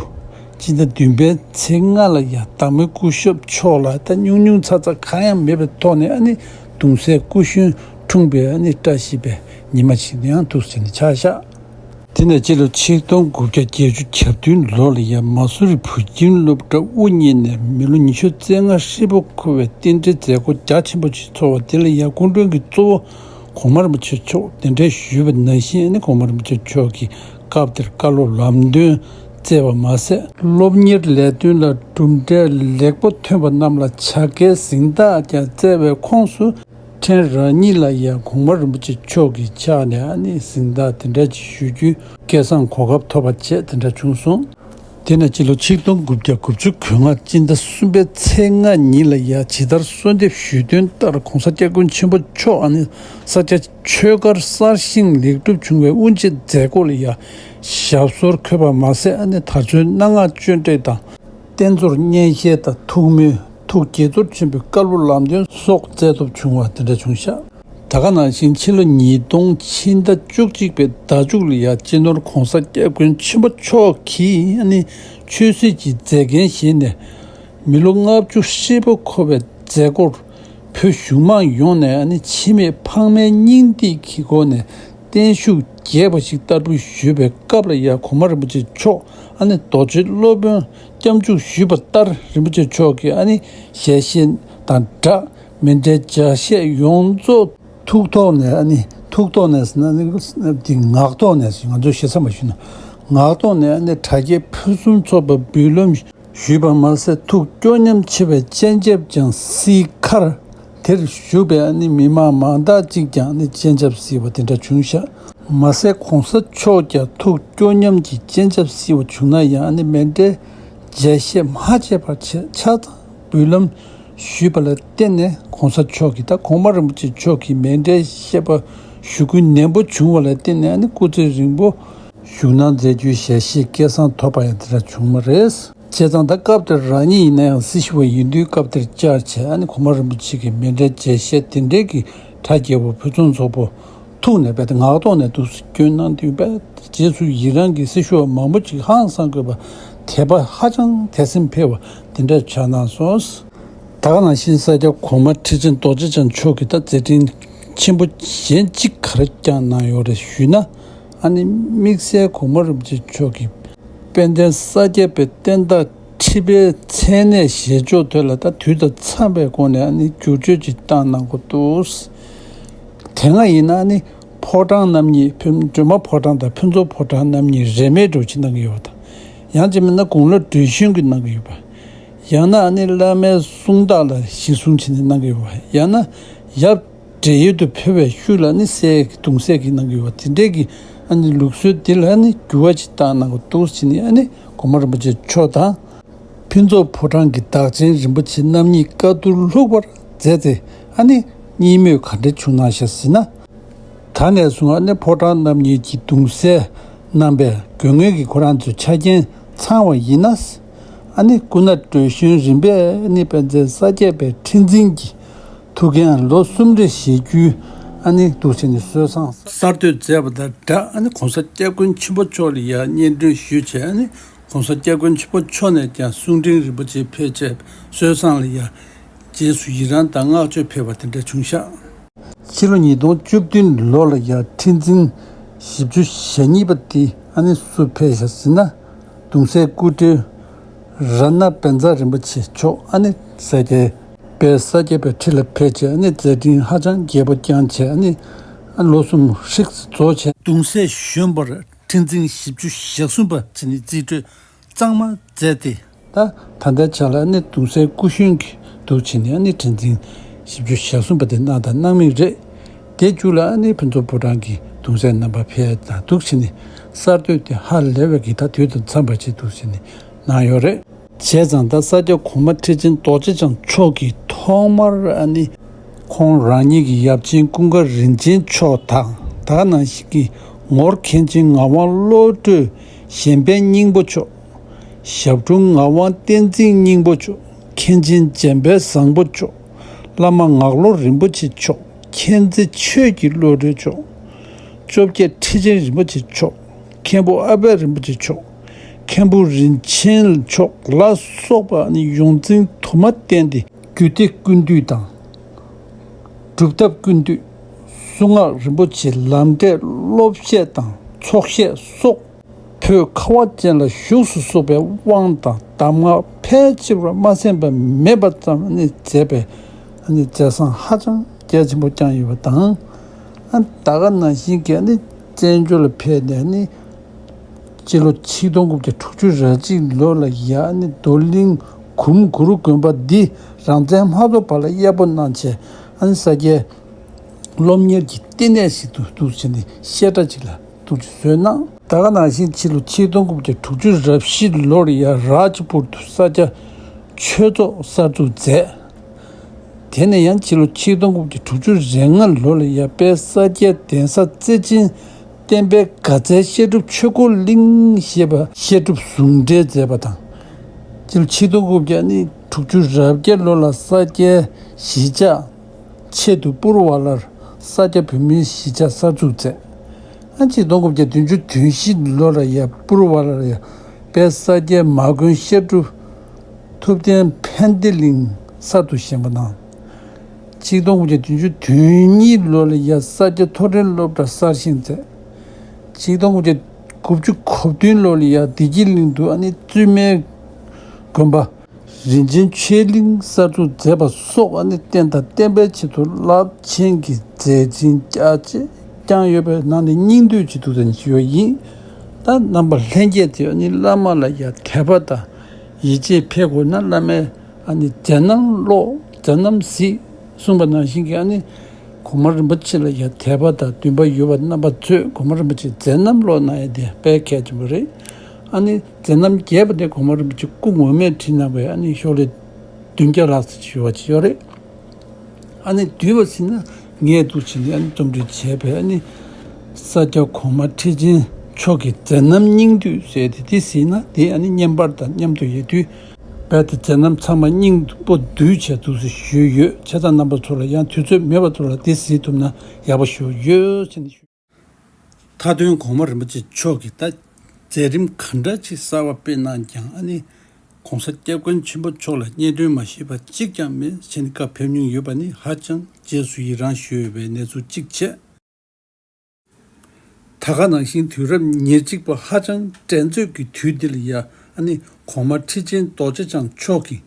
སྤྱི་ཟླ་བདུན་པའི་ཚེས་ལྔ་ལ་ཡང་བདག་མོའི་སྐུ་ཞབས་མཆོག་ལ་ད་ཉུང་ཉུང་ཚ་ཚ་གང་ཡང་མེད་པའི་ཐོག་ནས་ཨ་ནི་གདུང་སྲས་སྐུ་གཞོན་འཁྲུངས་པའི་ཨ་ནི་བཀྲ་ཤིས་པའི་ཉི་མ་ཞིག་ཡང་འདུག་ཟེར་ནས་ཆགས་ཤག་དེ་ནས་སྤྱི་ལོ་ཆིག་སྟོང་དགུ་བརྒྱ་བརྒྱད་ཅུ་གྱ་བདུན་ལོ་ལ་ཡང་མ་སུ་རི་བུ་ཁྱིམ་སློབ་གྲྭ་དབུ་བརྙེས་ནས་མི་ལོ་ཉི་ཤུ་རྩ་ལྔ་ཧྲིལ་པོ་འཁོར་བའི་རྟེན་འབྲེལ་མཛད་སྒོ་རྒྱ་ཆེན་པོ་ཞིག་ཚོགས་པ་དེ་ལ་ཡང་སྐུ་མགྲོན་གྱི་གཙོ་བོ་གོང་མ་རིན་པོ་ཆེ་མཆོག་གདན་འདྲེན་ཞུས་པ་ནང་བཞིན་ཨ་ནི་གོང་མ་རིན་པོ་ཆེ་མཆོག་གིས་སྐབས་དེར་བཀའ་སློབ་ལམ་སྟོན་སྩལ་བ་མ་ཟད། སློབ་གཉེར་ལས་དོན་ལ་གྲུབ་འབྲས་ལེགས་པོ་ཐོན་པ་རྣམས་ལ་བྱ་དགའི་གཟེངས་རྟགས་ཀྱང་སྩལ་བའི་ཁོངས་སུ། ཕྲན་རང་ཉིད་ལ་ཡང་གོང་མ་རིན་པོ་ཆེ་མཆོག་གི་ཕྱག་ནས་ཨ་ནི་གཟེངས་རྟགས་དེ་འདྲ་ཅིག་ཞུ་རྒྱུའི་སྐལ་བཟང་གོ་སྐབས་ཐོབ་པ་བཅས་དེ་འདྲ་བྱུང་སོང་། དེ་ནས་སྤྱི་ལོ་ཆིག་སྟོང་དགུ་བརྒྱ་དགུ་བཅུ་གོ་ལྔ་སྤྱི་ཟླ་གསུམ་པའི་ཚེས་ལྔ་ཉིན་ལ་ཡང་ཇི་ལྟར་གསོལ་འདེབས་ཞུས་དོན་ལྟར་གོང་ས་སྐྱབས་མགོན་ཆེན་པོ་མཆོག་ཨ་ནི་ས་སྐྱ་ཆོས་སྒར་གསར་བཞེངས་ལེགས་གྲུབ་བྱུང་བའི་དབུ་འབྱེད་མཛད་སྒོ་ལ་ཡང་ཞབས་སོར་འཁོད་པ་མ་ཟད་ཨ་ནི་དར་ཚོན་སྣ་ལྔ་གཅོད་འབྲེག་དང་། རྟེན་གཙོར་སྙན་ཤལ་དང་ཐུགས་སྨོན་ཐུགས་དགྱེས་ཚོར་ཆེན་པོའི་བཀའ་སློབ་ལམ་སྟོན་སོགས་སྩལ་ཐུབ་བྱུང་བ་དེ་འདྲ་བྱུང་ཤག་ད་ག་ནང་བཞིན་ཕྱི་ལོ་ཉིས་སྟོང་ཕྱི་ཟླ་བཅུ་གཅིག་པའི་ཟླ་མཇུག་ལ་ཡང་སྤྱི་ནོར་གོང་ས་སྐྱབས་མགོན་ཆེན་པོ་མཆོག་གིས་ནི་ཆོས་སྲིད་ཀྱི་མཛད་འགན་བཞེས་ནས་མི་ལོ་ལྔ་བཅུ་ཧྲིལ་པོ་འཁོར་བའི་མཛད་སྒོར་བོད་གཞུང་མང་ཡོངས་ནས་ནི་འཆི་མེད་ཕངས་མེད་སྙིང་ཐིག་གི་སྒོ་ནས་བརྟན་བཞུགས་རྒྱས་པ་ཞིག་བསྟར་འབུལ་ཞུས་པའི་སྐབས་ལ་ཡང་གོང་མ་རིན་པོ་ཆེ་མཆོག་ཨ་ནི་རྡོ་རྗེ་སློབ་དཔོན་སྐྱབས་འཇུག་ཞུས་པ་ལྟར་རིན་པོ་ཆེ་མཆོག་གིས་ཨ་ནི་ཞལ་བཞེས་དང་སྦྲགས་མཎྜལ་ཇ་ཤད་ཡོངས་རྫོགས་ ཐུགས་ཐོག་ནས་ཨ་ནི་ཐུགས་ཐོག་ནས་ཟེར་ན་ཨ་ནི་འདི་ངག་ཐོག་ནས་ང་ཚོས་ཞེ་ས་མ་ཞུས་ན། ངག་ཐོག་ནས་ཨ་ནི་དྲ་རྒྱའི་ཕུན་སུམ་ཚོགས་པ་འབུལ་ལམ་ཞུས་པ་མ་ཟད། ཐུགས་སྐྱོ་ཉམས་ཆེ་བའི་སྤྱན་ཆབ་ཀྱང་བསིལ་ཁར། དེར་བཞུགས་པའི་ཨ་ནི་མི་མང་མང་དག་ཅིག་ཀྱང་ཨ་ནི་སྤྱན་ཆབ་བསིལ་བ་དེ་འདྲ་བྱུང་ཤག་མ་ཟད་གོང་ས་མཆོག་ཀྱང་ཐུགས་སྐྱོ་ཉམས་ཀྱིས་སྤྱན་ཆབ་བསིལ་བ་བྱུང་ན་ཡང་ཨ་ནི་མཎྜལ་འཇལ་བཤད་མ་བྱས་པར་ཆ་ཆ་ཚང་འབུལ་ལམ་ཞུས་པ་ལ་བརྟེན་ནས། གོང་ས་མཆོག་གིས་ད་གོང་མ་རིན་པོ་ཆེ་མཆོག་གིས་མཎྜལ་བཤད་པ་ཞུ་སྐུལ་ནན་པོ་བྱུང་བ་ལ་བརྟེན་ནས་ཨ་ནི་སྐུ་ཚེ་རིང་པོ་བཞུགས་གནང་མཛད་རྒྱུའི་ཞལ་བཞེས་སྐལ་བཟང་ཐོབ་པ་ཡང་དེ་འདྲ་བྱུང་བ་རེད། བྱས་ཙང་ད་སྐབས་དེར་རང་ཉིད་ཡིན་ན་ཡང་སྲི་ཞུ་བ་ཡིན་དུས། སྐབས་དེར་བཅར་བྱས་ཨ་ནི་གོང་མ་རིན་པོ་ཆེ་གི་མཎྜལ་འཇལ་བཤད་དེ་འདྲའི་གི་གྲ་རྒྱས་པོ་ཕུན་སུམ་ཚོགས་པོ་ཐུགས་ནས་རྦད་དེ་ངག་ཐོག་ནས་འདུག་སེ་བསྐྱོན་གནང་དུས། རྦད་རྗེས་སུ་ཡི་རང་གི་སྲི་ཞུ་བ་མང་པོ་ཅིག་ཧང་སང་དགོས་པ། དད་པ་ཧ་ཅང་དད་སེམས་འཕེལ་བ་དེ་འདྲ་ཆགས་གནང་སོང་། ད་ག་ནང་བཞིན་ས་སྐྱ་གོང་མ་ཁྲི་ཆེན་རྡོ་རྗེ་འཆང་མཆོག་གིས་ད་མཛད་འཕྲིན་ཆེན་པོ་གཞན་གཅིག་ག་རེ་བསྐྱངས་གནང་ཡོད་རེད་ཞུས་ན། ཨ་ནི་དམིགས་བསལ་གོང་མ་རིན་པོ་ཆེ་མཆོག་གིས་དཔལ་ལྡན་ས་སྐྱ་པའི་བསྟན་བདག་ཁྲི་པའི་མཚན་གནས་བཞེས་ཕྱོགས་དེ་ལ་ད་དུས་དང་འཚམས་པའི་སྒོ་ནས་ཨ་ནི་བསྒྱུར་བཅོས་ཅིག་བཏང་གནང་དགོས་འདུག་དེ་སྔ་ཡིན་ན་ཨ་ནི་ཕོ་བྲང་རྣམ་གཉིས། ཕུན་སྒྲོལ་མ་ཕོ་བྲང་དང་ཕུན་ཚོགས་ཕོ་བྲང་རྣམ་གཉིས་རིས་མེད་འགྲོ་ཆེད་གནང་གི་ཡོད་པ་དང་། ཡང་ཅིག་མིན་ན་དགུང་ལོ་བགྲེས་གཞོན་གྱིས་གནང་གི་ཡོད་པ། ཡང་ན་ཨ་ནི་བླ་མའི་གསུང་རྟགས་ལ་གཞི་བཟུང་བྱས་ནས་གནང་གི་ཡོད་པ། ཡང་ན་ཡབ་བགྲེས་ཡོལ་དུ་ཕེབས་པའི་ཤུལ་ལ་ནི་སྲས་ཀྱི་གདུང་སྲས་ཀྱིས་གནང་གི་ཡོད་པ། དེ་འདྲའི་གི་ཨ་ནི་ལུགས་སྲོལ་འདི་ལ་ནི་འགྱུར་བ་ཅིག་བཏང་གནང་དགོས་འདུག་ཟེར་ནས། ཨ་ནི་གོང་མ་རིན་པོ་ཆེ་མཆོག་དང་ཕུན་ཚོགས་ཕོ་བྲང་གི་བདག་ཆེན་རིན་པོ་ཆེ་རྣམ་གཉིས་བཀའ་བསྡུར་ལྷུག་པར་མཛད་དེ། ཨ་ནི་གཉིས་མོས་ག་འདྲ་བྱུང་གནང་ཤག་ཟེར་ན། ད་ནས་བཟུང་ཨ་ནི་ཕོ་བྲང་རྣམ་གཉིས་ཀྱི་གདུང་སྲས་རྣམ་པས་དགོས་ངེས་ཀྱི་ཁོ་རང་ཚོའི་ཆ་རྐྱེན་ཚང་བ་ཡིན་ན། ཨ་ནི་སྐུ་ན་བགྲེས་གཞོན་རིམ་པས་ཨ་ནི་དཔལ་ལྡན་ས་སྐྱ་པའི་ཁྲི་འཛིན་གྱི་ཐུགས་འགན་ལོ་གསུམ་རེ་བཞེས་རྒྱུའི་ཨ་ནི་འདུག་བྱས་ནས་སྲོལ་བཟང་གསར་གཏོད་མཛད་པ་དང་སྦྲགས། ཨ་ནི་གོང་ས་སྐྱབས་མགོན་ཆེན་པོ་མཆོག་ལ་ཡང་སྙན་སྒྲོན་ཞུས་བྱས། ཨ་ནི་གོང་ས་སྐྱབས་མགོན་ཆེན་པོ་མཆོག་ནས་ཀྱང་གསུང་འཕྲིན་རིན་པོ་ཆེ་ཕེབས་བྱས། སྲོལ་བཟང་ལ་ཡང་རྗེས་སུ་ཡི་རང་དང་བསྔགས་བརྗོད་ཕེབས་པ་དེ་འདྲ་བྱུང་ཤག་ཕྱི་ལོ་ཉིས་སྟོང་བཅུ་བདུན་ལོ་ལ་ཡང་ཁྲི་འཛིན་བཞི་བཅུ་ཞེ་གཉིས་པ་དེ་ཨ་ནི་སུ་ཕེབས་ཤག་ཟེར་ན། གདུང་སྲས་སྐུ་བགྲེས་རཏྣ་བཛྲ་རིན་པོ་ཆེ་མཆོག་ཨ་ནི་ས་སྐྱ་པའི་ས་སྐྱ་པའི་ཁྲི་ལ་ཕེབས་བྱས། ཨ་ནི་མཛད་འཕྲིན་ཧ་ཅང་རྒྱས་པོ་བསྐྱངས་བྱས། ཨ་ནི་ལོ་གསུམ་ཧྲིག་རྫོགས་བྱས། གདུང་སྲས་གཞོན་པར་ཁྲི་འཛིན་བཞི་བཅུ་ཞེ་གསུམ་པ་བྱས་ནས་རྩིས་སྤྲོད་གཙང་མ་མཛད་དེ། ད་ད་ལྟའི་ཆ་ལ་ནི་གདུང་སྲས་སྐུ་གཞོན་གྱི་འདུག་བྱས་ནས་ཨ་ནི་ཁྲི་འཛིན་བཞི་བཅུ་ཞེ་གསུམ་པ་དེ་གནང་དང་གནང་མུས་རེད། དེ་མཇུག་ལ་ཨ་ནི་ཕུན་ཚོགས་ཕོ་བྲང་གི་གདུང་སྲས་རྣམ་པ་ཕེབས་དང་འདུག་བྱས་ནས་གསར་གཏོད་དེ་ཧ་ལས་པའི་གི་ད་དུས་དང་འཚམས་པ་ཅིག་འདུག་བྱས་ནས་གནང་ཡོད་རེད། བྱས་ཙང་ད་ས་སྐྱ་གོང་མ་ཁྲི་ཆེན་རྡོ་རྗེ་འཆང་མཆོག་གིས་ཐོག་མར་ཨ་ནི་ཁོང་རང་ཉིད་ཀྱི་ཡབ་ཆེན་ཀུན་དགའ་རིན་ཆེན་མཆོག་དང་། ད་ག་ནང་བཞིན་གྱི་ངོར་མཁན་ཆེན་ངག་དབང་བློ་གྲོས་གཞན་ཕན་སྙིང་པོ་མཆོག་ཞབས་དྲུང་ངག་དབང་བསྟན་འཛིན་སྙིང་པོ་མཆོག་མཁན་ཆེན་འཇམ་དཔལ་བཟང་པོ་མཆོག་བླ་མ་ངག་བློ་རིན་པོ་ཆེ་མཆོག་མཁྱེན་བརྩེ་ཆོས་ཀྱི་བློ་གྲོས་མཆོག་བཅོ་བརྒྱད་ཁྲི་ཆེན་རིན་པོ་ཆེ་མཆོག་མཁན་པོ་ཨ་པད་རིན་པོ་ཆེ་མཆོག་མཁན་པོ་རིན་ཆེན་མཆོག་ལ་སོགས་པ་ནི་ཡོངས་འཛིན་དུ་མ་བསྟེན་ཏེ། རྒྱུད་སྡེ་ཀུན་བཏུས་དང་། སྒྲུབ་ཐབས་ཀུན་བཏུས། གསུང་ངག་རིན་པོ་ཆེའི་ལམ་འབྲས་སློབ་བཤད་དང་ཚོགས་བཤད་སོགས། བོད་ཁ་བ་ཅན་ལ་བཞུགས་སུ་གསོག་པའི་དབང་དང་གདམས་ངག་ཕལ་ཆེ་བར་མ་ཟད་པ་མེད་པ་ཙམ་ནི་མཛད་པའི་ནི་མཛད་བཟང་ཧ་ཅང་རྒྱ་ཆེན་པོ་བསྐྱངས་ཡོད་པ་དང་། ད་ག་ནང་བཞིན་གྱི་ནི་བཙན་བྱོལ་ལ་ཕེབས་ནས་ནི། སྤྱི་ལོ་ཆིག་སྟོང་དགུ་བརྒྱ་དྲུག་ཅུ་རེ་གཅིག་ལོ་ལ་ཡ་ནི་རྡོར་གླིང་གུམ་གུ་རུ་དགོན་པ་འདི་རང་བཙན་མ་ཐོབ་བར་ལ་གཡར་པོ་གནང་བྱས། ཨ་ནི་ས་སྐྱའི་སློབ་གཉེར་གྱི་བསྟི་གནས་ཤིག་ཏུ་འདུག་བྱས་ནས་བཤད་གྲྭ་ཅིག་ལ་འདུག་ཅིག་བཟོས་གནང་། ད་ག་ནང་བཞིན་ཕྱི་ལོ་ཆིག་སྟོང་དགུ་བརྒྱ་དྲུག་ཅུ་རེ་བཞི་ལོར་ཡ་རཱཇ་པུར་དུ་ས་སྐྱ་ཆོས་ཚོགས་གསར་འཛུགས་མཛད། དེ་ནས་ཡང་ཕྱི་ལོ་ཆིག་སྟོང་དགུ་བརྒྱ་དྲུག་ཅུ་རེ་ལྔ་ལོ་ལ་ཡ་དཔལ་ས་སྐྱའི་གདན་ས་རྩེ་ཆེན་བསྟན་པའི་དགའ་ཚལ་བཤད་སྒྲུབ་ཆོས་འཁོར་གླིང་ཞེས་པ་བཤད་སྒྲུབ་ཟུང་འབྲེལ་མཛད་པ་དང་། ཕྱི་ལོ་ཆིག་སྟོང་དགུ་བརྒྱ་ནི་དྲུག་ཅུ་རེ་བརྒྱད་ལོ་ལ་ས་སྐྱའི་གཞིས་ཆགས་ཆེད་དུ་པུར་ཝ་ལར་ས་སྐྱ་བོད་མིའི་གཞིས་ཆགས་གསར་འཛུགས་མཛད། ཆིག་སྟོང་དགུ་བརྒྱ་བདུན་ཅུ་དོན་བཞི་ལོ་ལ་ཡ་པུར་ཝ་ལར་ཡ་དཔལ་ས་སྐྱའི་མ་དགོན་བཤད་སྒྲུབ་ཐུབ་བསྟན་ཕན་བདེ་གླིང་གསར་དུ་བཞེངས་པ་དང་། ཆིག་སྟོང་དགུ་བརྒྱ་བདུན་ཅུ་དོན་གཉིས་ལོ་ལ་ཡ་ས་སྐྱ་མཐོ་འབྲིང་སློབ་གྲྭ་གསར་བཞེངས་མཛད། ཆིག་སྟོང་དགུ་བརྒྱ་དགུ་བཅུ་གོ་བདུན་ལོ་ལ་ཡ་བདེ་སྐྱིད་གླིང་དུ་ཨ་ནི་བཙུན་མའི་དགོན་པ། རིན་ཆེན་ཆོས་གླིང་གསར་འཛུགས་མཛད་པ་སོགས། ཨ་ནི་བསྟན་དང་བསྟན་པའི་ཆེད་དུ་རླབས་ཆེན་གྱི་མཛད་འཕྲིན་རྒྱ་ཆེ་བསྐྱངས་ཡོད་པའི་ནང་ནས་སྙིང་བསྡུས་ཅིག་ཏུ་ཡོད་ཡིན། ད་རྣམ་པ་ལྷན་རྒྱས་དེ་ཨ་ནི་བླ་མ་ལ་ཡང་དད་པ་དང་ཡིད་ཆེས་འཕེལ་དགོས་ན། བླ་མའི་ཨ་ནི་མཛད་རྣམ་ཀློག། མཛད་རྣམ་གཟིགས་གསུངས་པ་ནང་བཞིན་གྱི། ཨ་ནི་གོང་མ་རིན་པོ་ཆེ་ལ་ཡང་དད་པ་དང་འདུན་པ་ཡོད་པ་རྣམ་པ་ཚོས་གོང་མ་རིན་པོ་ཆེའི་མཛད་རྣམ་ཀློག་གནང་ཡ་དེ་དཔེ་གལ་ཆེན་པོ་རེད། ཨ་ནི་མཛད་རྣམ་རྒྱས་པ་དེ་གོང་མ་རིན་པོ་ཆེ་སྐུ་ངོ་མས་བྲིས་གནང་བའི་ཨ་ནི་ཤོག་ལྷེ་བདུན་བརྒྱ་ལྷག་ཙམ་ཞུ་བ་ཅིག་ཡོད་རེད། ཨ་ནི་བསྡུས་པ་ཟིན་ན་ངས་འདུག་བྱས་ནས་ཨ་ནི་རྩོམ་སྒྲིག་བྱས་པའི་ཨ་ནི་ས་སྐྱ་གོང་མ་ཁྲི་ཆེན་མཆོག་གི་མཛད་རྣམ་སྙིང་བསྡུས་ཟེར་ཏེ་དེ་ཟིན་ན་དེ་ཨ་ནི་བརྙན་པར་དང་མཉམ་དུ་ཡོད་དུས། རྦད་དེ་མཛད་རྣམ་ཚང་མ་སྙིང་པོ་བསྡུས་བྱས་འདུག་སེ་ཞུས་ཡོད། བྱས་ཙང་རྣམ་པ་ཚོ་ལ་ཡང་དུས་ཚོད་མེད་པ་ཚོ་ལ་དེ་གཟིགས་ཐུབ་ན་ཡག་པོ་ཞིག་ཡོད་ཟེར་ནས་ཞུ། མཐའ་དོན་གོང་མ་རིན་པོ་ཆེ་མཆོག་གིས་ད་མཛད་རིམ་ག་འདྲ་ཅིག་གསར་བ་སྤེལ་གནང་ཀྱང་། ཨ་ནི་༸གོང་ས་༸སྐྱབས་མགོན་ཆེན་པོ་མཆོག་ལ་སྙན་སྒྲོན་མ་ཞུས་པ་གཅིག་ཀྱང་མེད་ཟེར་ནས་བཀའ་ཕེབས་མྱོང་ཡོད་པ་ནི་ཧ་ཅང་རྗེས་སུ་ཡི་རང་ཞུ་འོས་པའི་གནས་ཚུལ་གཅིག་བྱས། ད་ག་ནང་བཞིན་དུས་རབས་ཉེར་གཅིག་པ་ཧ་ཅང་འགྲན་རྩོད་ཀྱི་དུས་འདི་ལ་ཡ། ཨ་ནི་གོང་མ་ཁྲི་ཆེན་རྡོ་རྗེ་འཆང་མཆོག་གིས་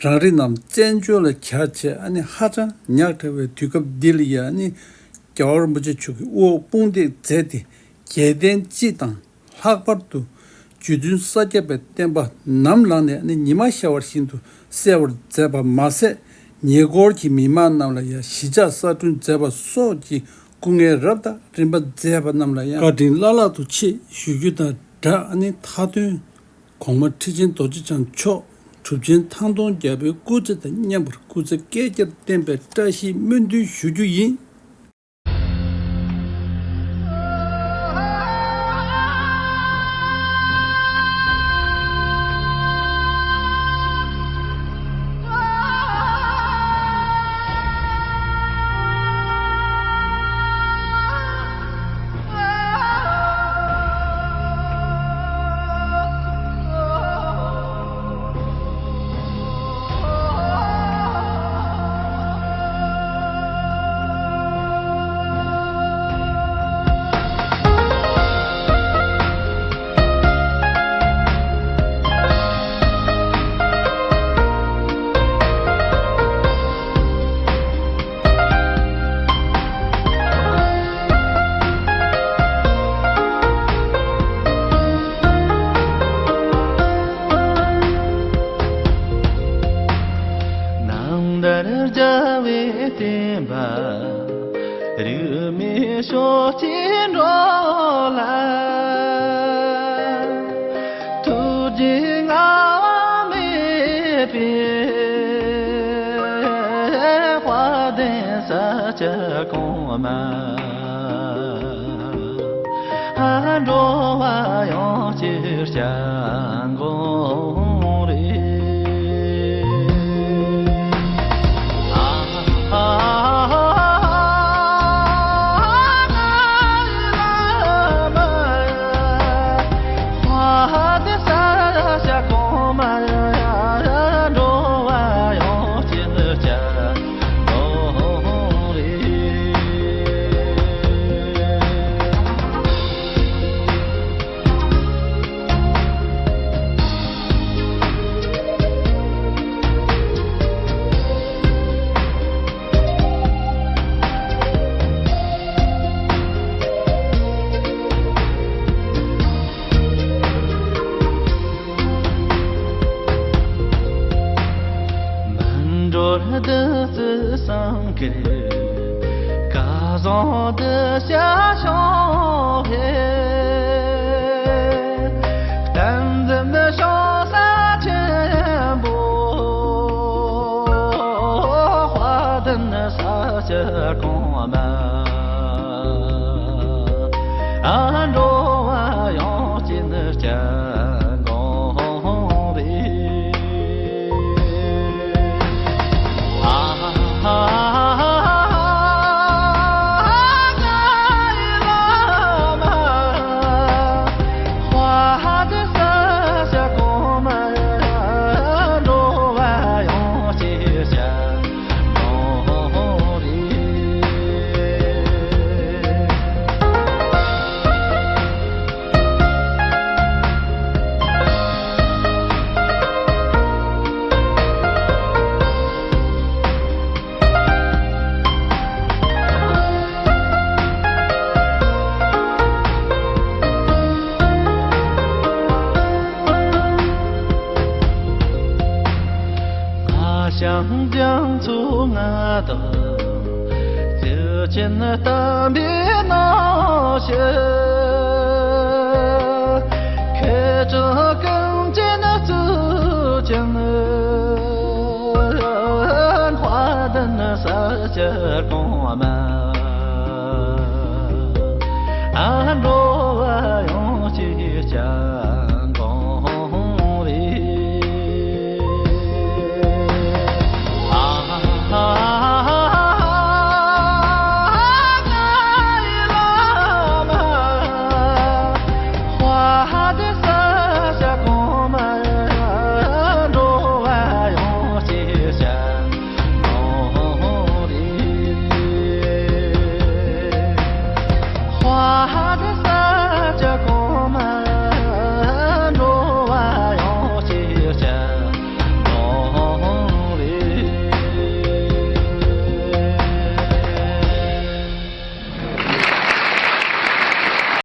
རང་རེ་རྣམས་བཙན་བྱོལ་ལ་གྱར་བྱས། ཨ་ནི་ཧ་ཅང་ཉག་ཕྲ་བའི་དུས་སྐབས་འདི་ལ་ཡ། ཨ་ནི་རྒྱལ་བ་རིན་པོ་ཆེ་མཆོག་གིས་དབུ་འོག་དཔུང་འདེགས་མཛད་དེ། རྒྱལ་བསྟན་སྤྱི་དང་། ལྷག་པར་དུ་རྗེ་བཙུན་ས་སྐྱ་པའི་བསྟན་པ་ནམ་ལངས་ནས་ནི་ཉི་མ་ཤར་བ་བཞིན་དུ་གསལ་བར་མཛད་པ་མ་ཟད། ཉེ་འཁོར་གྱི་མི་མང་རྣམས་ལ་ཡང་གཞིས་ཆགས་གསར་སྐྲུན་མཛད་པ་སོགས་ཀྱི་སྐུ་ངལ་རབ་དང་རིམ་པ་མཛད་པ་རྣམས་ལ་ཡང་བཀའ་དྲིན་བླ་ལྷག་ཏུ་ཆེ་ཞུ་རྒྱུ་དང་སྦྲགས། ཨ་ནི་མཐའ་དོན་གོང་མ་ཁྲི་ཆེན་རྡོ་རྗེ་འཆང་མཆོག་གྲུབ་ཆེན་ཐང་སྟོང་རྒྱལ་པོའི་སྐུ་ཚེ་དང་མཉམ་པར་སྐུ་ཚེ་བསྐལ་བརྒྱར་བརྟན་པའི་བཀྲ་ཤིས་སྨོན་འདུན་ཞུ་རྒྱུ་ཡིན། ནང་ལྟར་རྒྱལ་བའི་བསྟན་པ། རིས་མེད་ཕྱོགས་གཅིག་འགྲོ་ལ། ཐུགས་རྗེ་བསྔལ་བ་མེད་པའི། དཔལ་ལྡན་ས་སྐྱ་གོང་མ། འགྲོ་བ་ཡོངས་ཀྱི་སྐྱབས་མགོན་རེད། འགྲོ་བདུད་རྩི་སེང་གེ་སྐལ་བཟང་དུ་ཞལ་བྱུང་བའི། བསྟན་འཛིན་ཤོང་ས་ཆེན་པོ། དཔལ་ལྡན་ས་སྐྱ་གོང་མ། འགྲོ་བ་ཡོངས་ཀྱི་སྐྱབས་མགོན་རེད། ཚོགས་ལྔ་དང་། ཇི་བཞིན་བསྟན་པའི་རྣམ་བཤད། མཁས་གྲུབ་ཀུན་གྱི་གཙུག་ཕུད། དཔལ་ལྡན་ས་སྐྱ་གོང་མ། འགྲོ་བ་ཡོངས་ཀྱི་སྤྱན་དང་རེ།